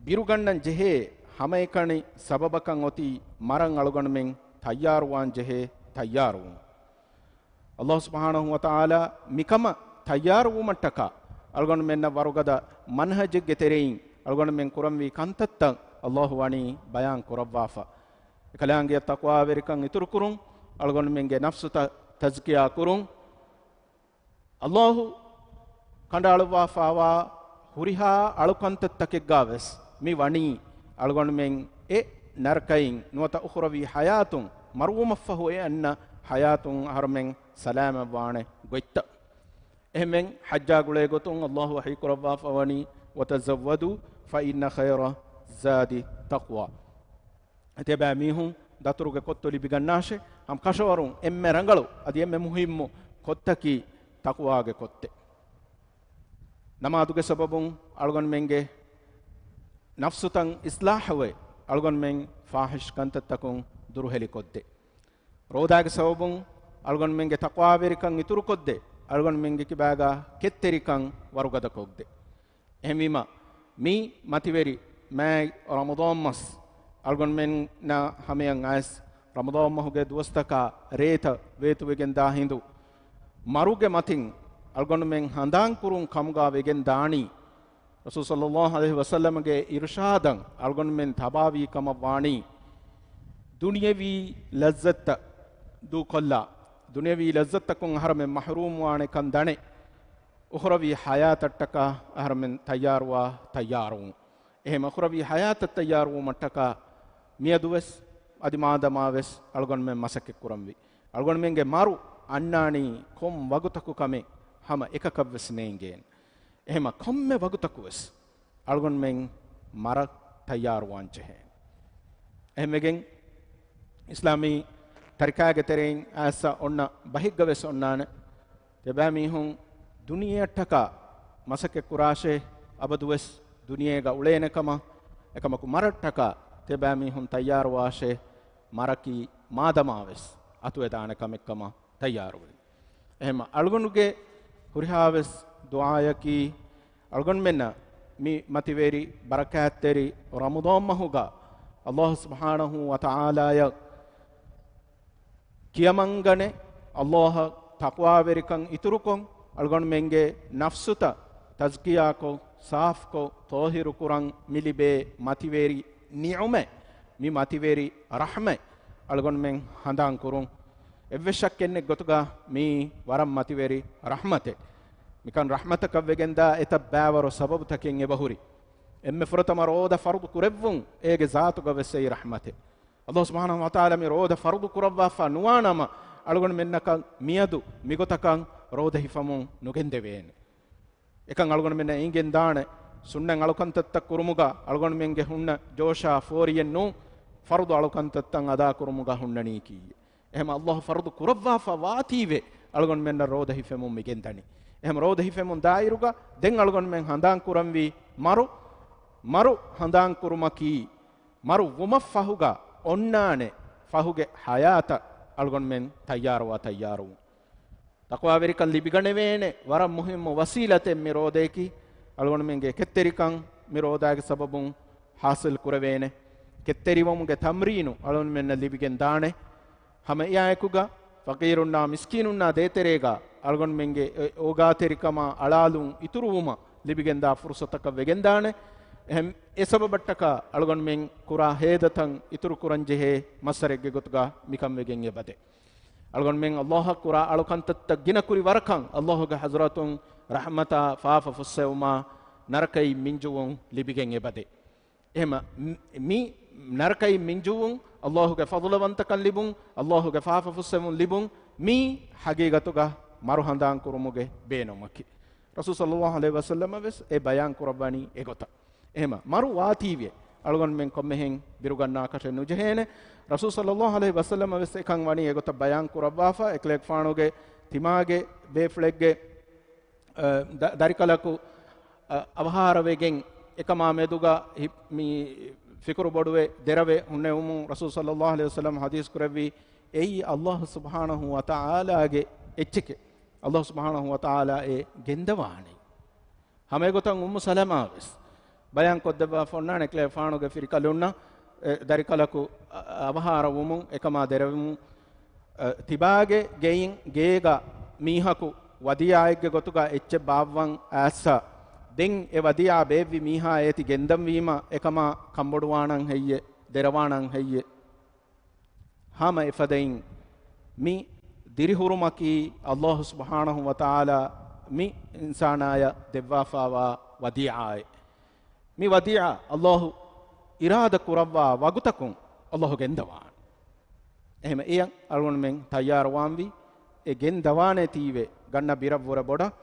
ބިރުގަންނަން ޖެހޭ ހަމައެކަނި ސަބަބަކަށް އޮތީ މަރަށް އަޅުގަނޑުމެން ތައްޔާރުވާން ޖެހޭ ތައްޔާރުވުން. ﷲ ސުބްޙާނަހޫ ވަތަޢާލާ މިކަމަށް ތައްޔާރުވުމަށްޓަކާ އަޅުގަނޑުމެންނަށް ވަރުގަދަ މަންހަޖެއްގެ ތެރެއިން އަޅުގަނޑުމެން ކުރަންވީ ކަންތައްތައް ﷲ ވަނީ ބަޔާން ކުރައްވާފަ. އެކަލާނގެ ތަޤްވާވެރިކަން އިތުރުކުރުން، އަޅުގަނޑުމެންގެ ނަފްސުތައް ތަޒްކިޔާ ކުރުން، ﷲ ކަނޑައަޅުއްވާފައިވާ ހުރިހާ އަޅުކަންތައްތަކެއްގަ ވެސް މި ވަނީ އަޅުގަނޑުމެން އެ ނަރަކައިން ނުވަތަ އުޚްރަވީ ޙަޔާތުން، މަރުވުމަށްފަހު އެ އަންނަ ޙަޔާތުން އަހަރުމެން ސަލާމަތްވާނެ ގޮތްތައް. އެހެންވެ ޙައްޖާ ގުޅޭ ގޮތުން ﷲ ވަޙީ ކުރައްވާފަ ވަނީ، "وتزودوا فإن خير الزاد التقوى." ތިޔަބައިމީހުން ދަތުރުގެ ކޮއްތު ލިބިގަންނާށޭ. ހަމަ ކަށަވަރުން އެންމެ ރަނގަޅު އަދި އެންމެ މުހިއްމު ކޮއްތަކީ ތަޤްވާގެ ކޮއްތެއް. ނަމާދުގެ ސަބަބުން އަޅުގަނޑުމެންގެ ނަފްސުތައް އިޞްލާޙުވެ، އަޅުގަނޑުމެން ފާޙިޝް ކަންތައްތަކުން ދުރުހެލިކޮށްދޭ. ރޯދާގެ ސަބަބުން އަޅުގަނޑުމެންގެ ތަޤްވާވެރިކަން އިތުރުކޮށްދޭ، އަޅުގަނޑުމެންގެ ކިބާގާ ކެތްތެރިކަން ވަރުގަދަކޮށްދޭ. އެހެންވީމަ، މި މަތިވެރި މާތް ރަމަޟާން މަސް އަޅުގަނޑުމެންނަށް ހަމަޔަށް އައިސް، ރަމަޟާން މަހުގެ ދުވަސްތަކާ ރޭތައް ވޭތުވެގެން ދާ ހިނދު، މަރުގެ މަތިން އަޅުގަނޑުމެން ހަނދާން ކުރުން ކަމުގާ ވެގެން ދާނީ، ރަސޫލު ޞައްލައްލާހު ޢަލައިހި ވަސައްލަމަގެ އިރުޝާދަށް އަޅުގަނޑުމެން ތަބާވީ ކަމަށް ވާނީ، ދުނިޔަވީ ލައްޒަތްތައް ދޫކޮށްލާ، ދުނިޔަވީ ލައްޒަތްތަކުން އަހަރުމެން މަޙްރޫމް ވާނެ ކަން ދަނެ، އުޚްރަވީ ޙަޔާތަށްޓަކާ އަހަރުމެން ތައްޔާރުވާ ތައްޔާރުވުން. އެހެން އުޚްރަވީ ޙަޔާތަށް ތައްޔާރުވުމަށްޓަކާ މިއަދުވެސް އަދި މާދަމާވެސް އަޅުގަނޑުމެން މަސައްކަތް ކުރަންވީ. އަޅުގަނޑުމެންގެ މަރު އަންނާނީ ކޮން ވަގުތަކު ކަމެއް ހަމަ އެކަކަށްވެސް ނޭނގޭނެ. އެހެމަ ކޮންމެ ވަގުތަކުވެސް އަޅުގަނޑުމެން މަރަށް ތައްޔާރުވާން ޖެހޭނެ. އެހެންވެގެން އިސްލާމީ ތަރިކާގެ ތެރެއިން އައިސް އޮންނަ ބަހެއްގަވެސް އޮންނާނެ. ތިޔަބައިމީހުން ދުނިޔެއަށްޓަކާ މަސައްކަތް ކުރާށޭ، އަބަދުވެސް ދުނިޔޭގަ އުޅޭނެ ކަމަށް. އެކަމަކު މަރަށްޓަކާ ތިޔަބައިމީހުން ތައްޔާރުވާށޭ، މަރަކީ މާދަމާވެސް އަތުވެދާނެ ކަމެއްކަމަށް ތައްޔާރުވެ. އެހެން އަޅުގަނޑުގެ ހުރިހާވެސް ދުޢާއަކީ، އަޅުގަނޑުމެންނަށް މި މަތިވެރި ބަރަކާތްތެރި ރަމަޟާން މަހުގަ ﷲ ސުބްޙާނަހޫ ވަތަޢާލާޔަށް ކިޔަމަންގަނެ، ﷲ އަށް ތަޤްވާވެރިކަން އިތުރުކޮށް، އަޅުގަނޑުމެންގެ ނަފްސުތައް ތަޒްކިޔާކޮށް، ސާފްކޮށް، ޠާހިރުކުރަން މި ލިބޭ މަތިވެރި ނިޢުމަތް، މި މަތިވެރި ރަޙްމަތް އަޅުގަނޑުމެން ހަނދާން ކުރުން. އެއްވެސް ޝައްކެއް ނެތް ގޮތުގަ މީ ވަރަށް މަތިވެރި ރަޙްމަތެއް. މިކަން ރަޙްމަތަކަށް ވެގެންދާ އެތައް ބައިވަރު ސަބަބުތަކެއް އެބަހުރި. އެންމެ ފުރަތަމަ ރޯދަ ފަރުޟު ކުރެއްވުން އޭގެ ޒާތުގަ ވެސް އެއީ ރަޙްމަތެއް. ﷲ ސުބްޙާނަހޫ ވަތަޢާލާ މި ރޯދަ ފަރުޟު ކުރައްވާފަ ނުވާނަމަ، އަޅުގަނޑުމެންނަކަށް މިއަދު މިގޮތަކަށް ރޯދަ ހިފަމުން ނުގެންދެވޭނެ. އެކަން އަޅުގަނޑުމެންނަށް އެނގެން ދާނެ، ސުންނަތް އަޅުކަންތައްތައް ކުރުމުގަ އަޅުގަނޑުމެންގެ ހުންނަ ޖޯޝާ ފޯރިއެއް ނޫން، ފަރުޟު އަޅުކަންތައްތައް އަދާކުރުމުގަ ހުންނަނީކީ. އެހެމަ ﷲ ފަރުޟު ކުރައްވާފަ ވާތީވެ އަޅުގަނޑުމެންނަށް ރޯދަ ހިފެމުން މިގެންދަނީ. އެހެމަ ރޯދަ ހިފެމުން ދާއިރުގަ ދެން އަޅުގަނޑުމެން ހަނދާން ކުރަންވީ މަރު، މަރު ހަނދާން ކުރުމަކީ، މަރު ވުމަށް ފަހުގަ އޮންނާނެ ފަހުގެ ޙަޔާތަށް އަޅުގަނޑުމެން ތައްޔާރުވާ ތައްޔާރުވުން. ތަޤްވާވެރިކަން ލިބިގަނެވޭނެ ވަރަށް މުހިއްމު ވަސީލަތެއް މި ރޯދަޔަކީ. އަޅުގަނޑުމެންގެ ކެތްތެރިކަން މި ރޯދާގެ ސަބަބުން ޙާޞިލް ކުރެވޭނެ. ކެތްތެރިވުމުގެ ތަމްރީނު އަޅުގަނޑުމެންނަށް ލިބިގެން ދާނެ. ހަމަ އެއާއެކުގަ ފަޤީރުންނާ މިސްކީނުންނާ ދޭތެރޭގަ އަޅުގަނޑުމެންގެ އެ އޯގާތެރިކަމާ އަޅާލުން އިތުރުވުމަށް ލިބިގެންދާ ފުރުސަތަކަށް ވެގެންދާނެ. އެހެން އެ ސަބަބަށްޓަކާ އަޅުގަނޑުމެން ކުރާ ހޭދަތައް އިތުރު ކުރަން ޖެހޭ މައްސަރެއްގެ ގޮތުގަ މިކަން ވެގެން އެބަދޭ. އަޅުގަނޑުމެން އައްލާހަށް ކުރާ އަޅުކަންތައްތައް ގިނަ ކުރި ވަރަކަށް އައްލާހުގެ ޙަޟްރަތުން ރަޙްމަތާ ފާފަ ފުއްސެވުމާ ނަރަކައިން މިންޖުވުން ލިބިގެން އެބަދޭ. އެހެމަ މި ނަރަކައިން މިންޖުވުން، އައްލާހުގެ ފަޟުލަވަންތަކަން ލިބުން، އައްލާހުގެ ފާފަ ފުއްސެވުން ލިބުން، މީ ޙަޤީޤަތުގަ މަރު ހަނދާން ކުރުމުގެ ބޭނުމަކީ. ރަސޫލު ޞައްލައްލާހު ޢަލައިހި ވަސައްލަމަ ވެސް އެ ބަޔާން ކުރައްވަނީ އެގޮތަށް. އެހެމަ މަރު ވާތީވެ އަޅުގަނޑުމެން ކޮންމެހެން ބިރުގަންނާކަށެއް ނުޖެހޭނެ. ރަސޫލު ޞައްލައްލާހު ޢަލައިހި ވަސައްލަމަ ވެސް އެކަން ވަނީ އެގޮތަށް ބަޔާން ކުރައްވާފަ، އެކަލޭގެފާނުގެ ތިމާގެ ބޭފުޅެއްގެ އަ، ދަ-، ދަރިކަލަކު، އަ، އަވަހާރަވެގެން އެކަމާ މެދުގަ ހި-، މި ފިކުރު ބޮޑުވެ ދެރަވެ ހުންނެވުމުން ރަސޫލު ޞައްލައްލާހު ޢަލައިހި ވަސައްލަމަ ޙަދީޘް ކުރެއްވީ، އެއީ އައްލާހު ސުބްޙާނަހު ވަތަޢާލާގެ އެއްޗެކޭ. އައްލާހު ސުބްޙާނަހު ވަތަޢާލާ އެ ގެންދަވާނެ. ހަމައެގޮތަށް އުއްމު ސަލަމާ ވެސް ބަޔާން ކޮށްދެއްވާފަ އޮންނާނެ އެކަލޭގެފާނުގެ ފިރިކަލުންނަށް، އެ، ދަރިކަލަކު އަ-، އަވަހާރަވުމުން އެކަމާ ދެރަވުމުން، އަ، ތިބާގެ ގެއިން ގޭގަ މީހަކު ވަދީޢާއެއްގެ ގޮތުގަ އެއްޗެއް ބާއްވަން އައިއްސަ، ދެން އެ ވަދީޢާ ބޭއްވި މީހާ އޭތި ގެންދަންވީމަ އެކަމާ ކަންބޮޑުވާނަން ހެއްޔެ، ދެރަވާނަން ހެއްޔެ؟ ހަމަ އެފަދައިން މި ދިރިހުރުމަކީ އައްލާހު ސުބްޙާނަހު ވަތަޢާލާ މި އިންސާނާޔަށް ދެއްވާފާވާ ވަދީޢާއެއް. މި ވަދީޢާ އައްލާހު އިރާދަ ކުރައްވާ ވަގުތަކުން އައްލާހު ގެންދަވާނެ. އެހެމަ އެޔަށް އަޅުގަނޑުމެން ތައްޔާރުވާންވީ، އެ ގެންދަވާނެތީވެ ގަންނަ ބިރަށްވުރެ ބޮޑަށް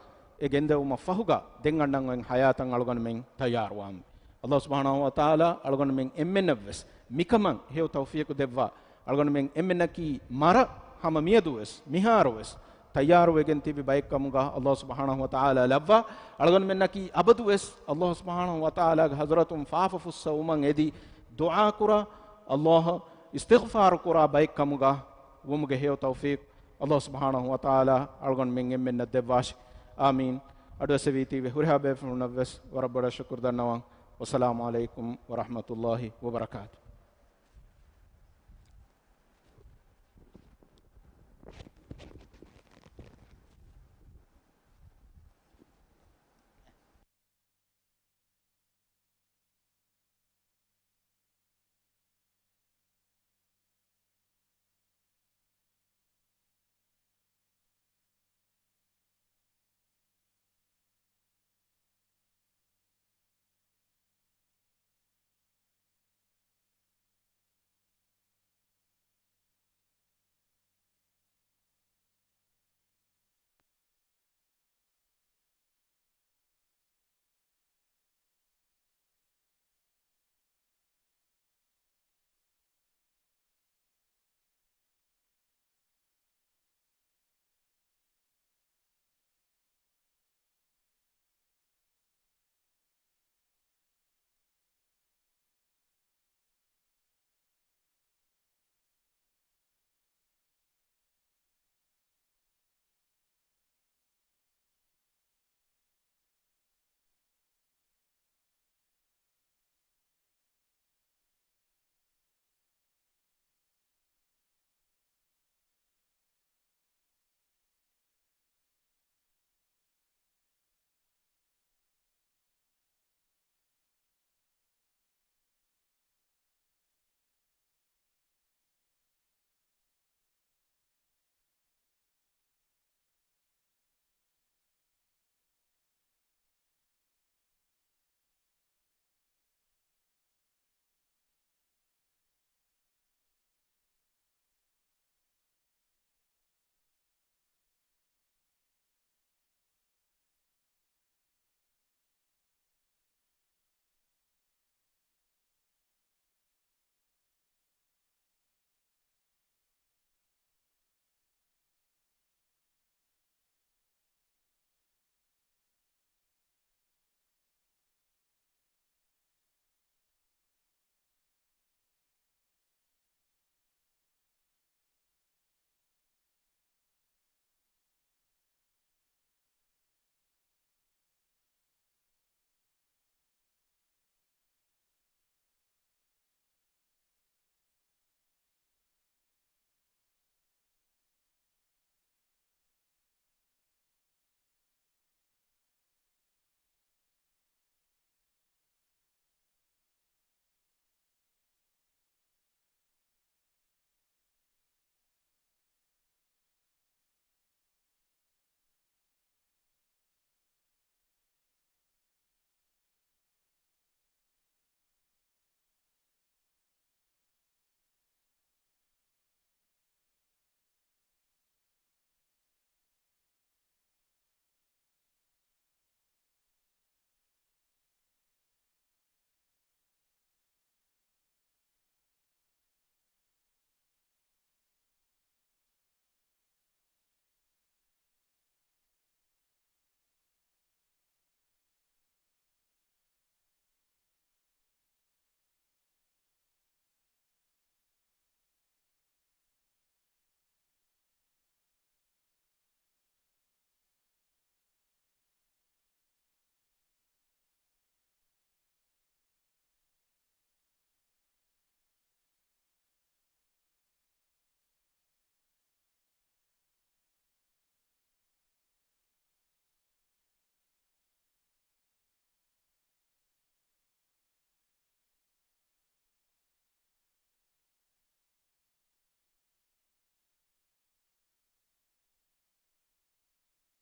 އެ ގެންދެވުމަށް ފަހުގަ ދެން އަންނަން އޮތް ޙަޔާތަށް އަޅުގަނޑުމެން ތައްޔާރުވާންވީ. އައްލާހު ސުބްޙާނަހު ވަތަޢާލާ އަޅުގަނޑުމެން އެންމެންނަށްވެސް މިކަމަށް ހެޔޮ ތައުފީޤު ދެއްވާ، އަޅުގަނޑުމެން އެންމެންނަކީ މަރަށް ހަމަ މިއަދުވެސް މިހާރުވެސް ތައްޔާރުވެގެން ތިބި ބައެއްކަމުގަ އައްލާހު ސުބްޙާނަހު ވަތަޢާލާ ލައްވާ، އަޅުގަނޑުމެންނަކީ އަބަދުވެސް އައްލާހު ސުބްޙާނަހު ވަތަޢާލާގެ ޙަޟްރަތުން ފާފަ ފުއްސަވުމަށް އެދި ދުޢާކުރާ، އައްލާހަށް އިސްތިޣްފާރު ކުރާ ބައެއްކަމުގަ ވުމުގެ ހެޔޮ ތައުފީޤު އައްލާހު ސުބްޙާނަހު ވަތަޢާލާ އަޅުގަނޑުމެން އެންމެންނަށް ދެއްވާށި. އާމީން. އަޑުއައްސެވީތީވެ ހުރިހާ ބޭފުޅުންނަށްވެސް ވަރަށް ބޮޑަށް ޝުކުރު ދަންނަވަން. ވައްސަލާމު ޢަލައިކުމް ވަރަޙްމަތުﷲ ވަބަރަކާތު.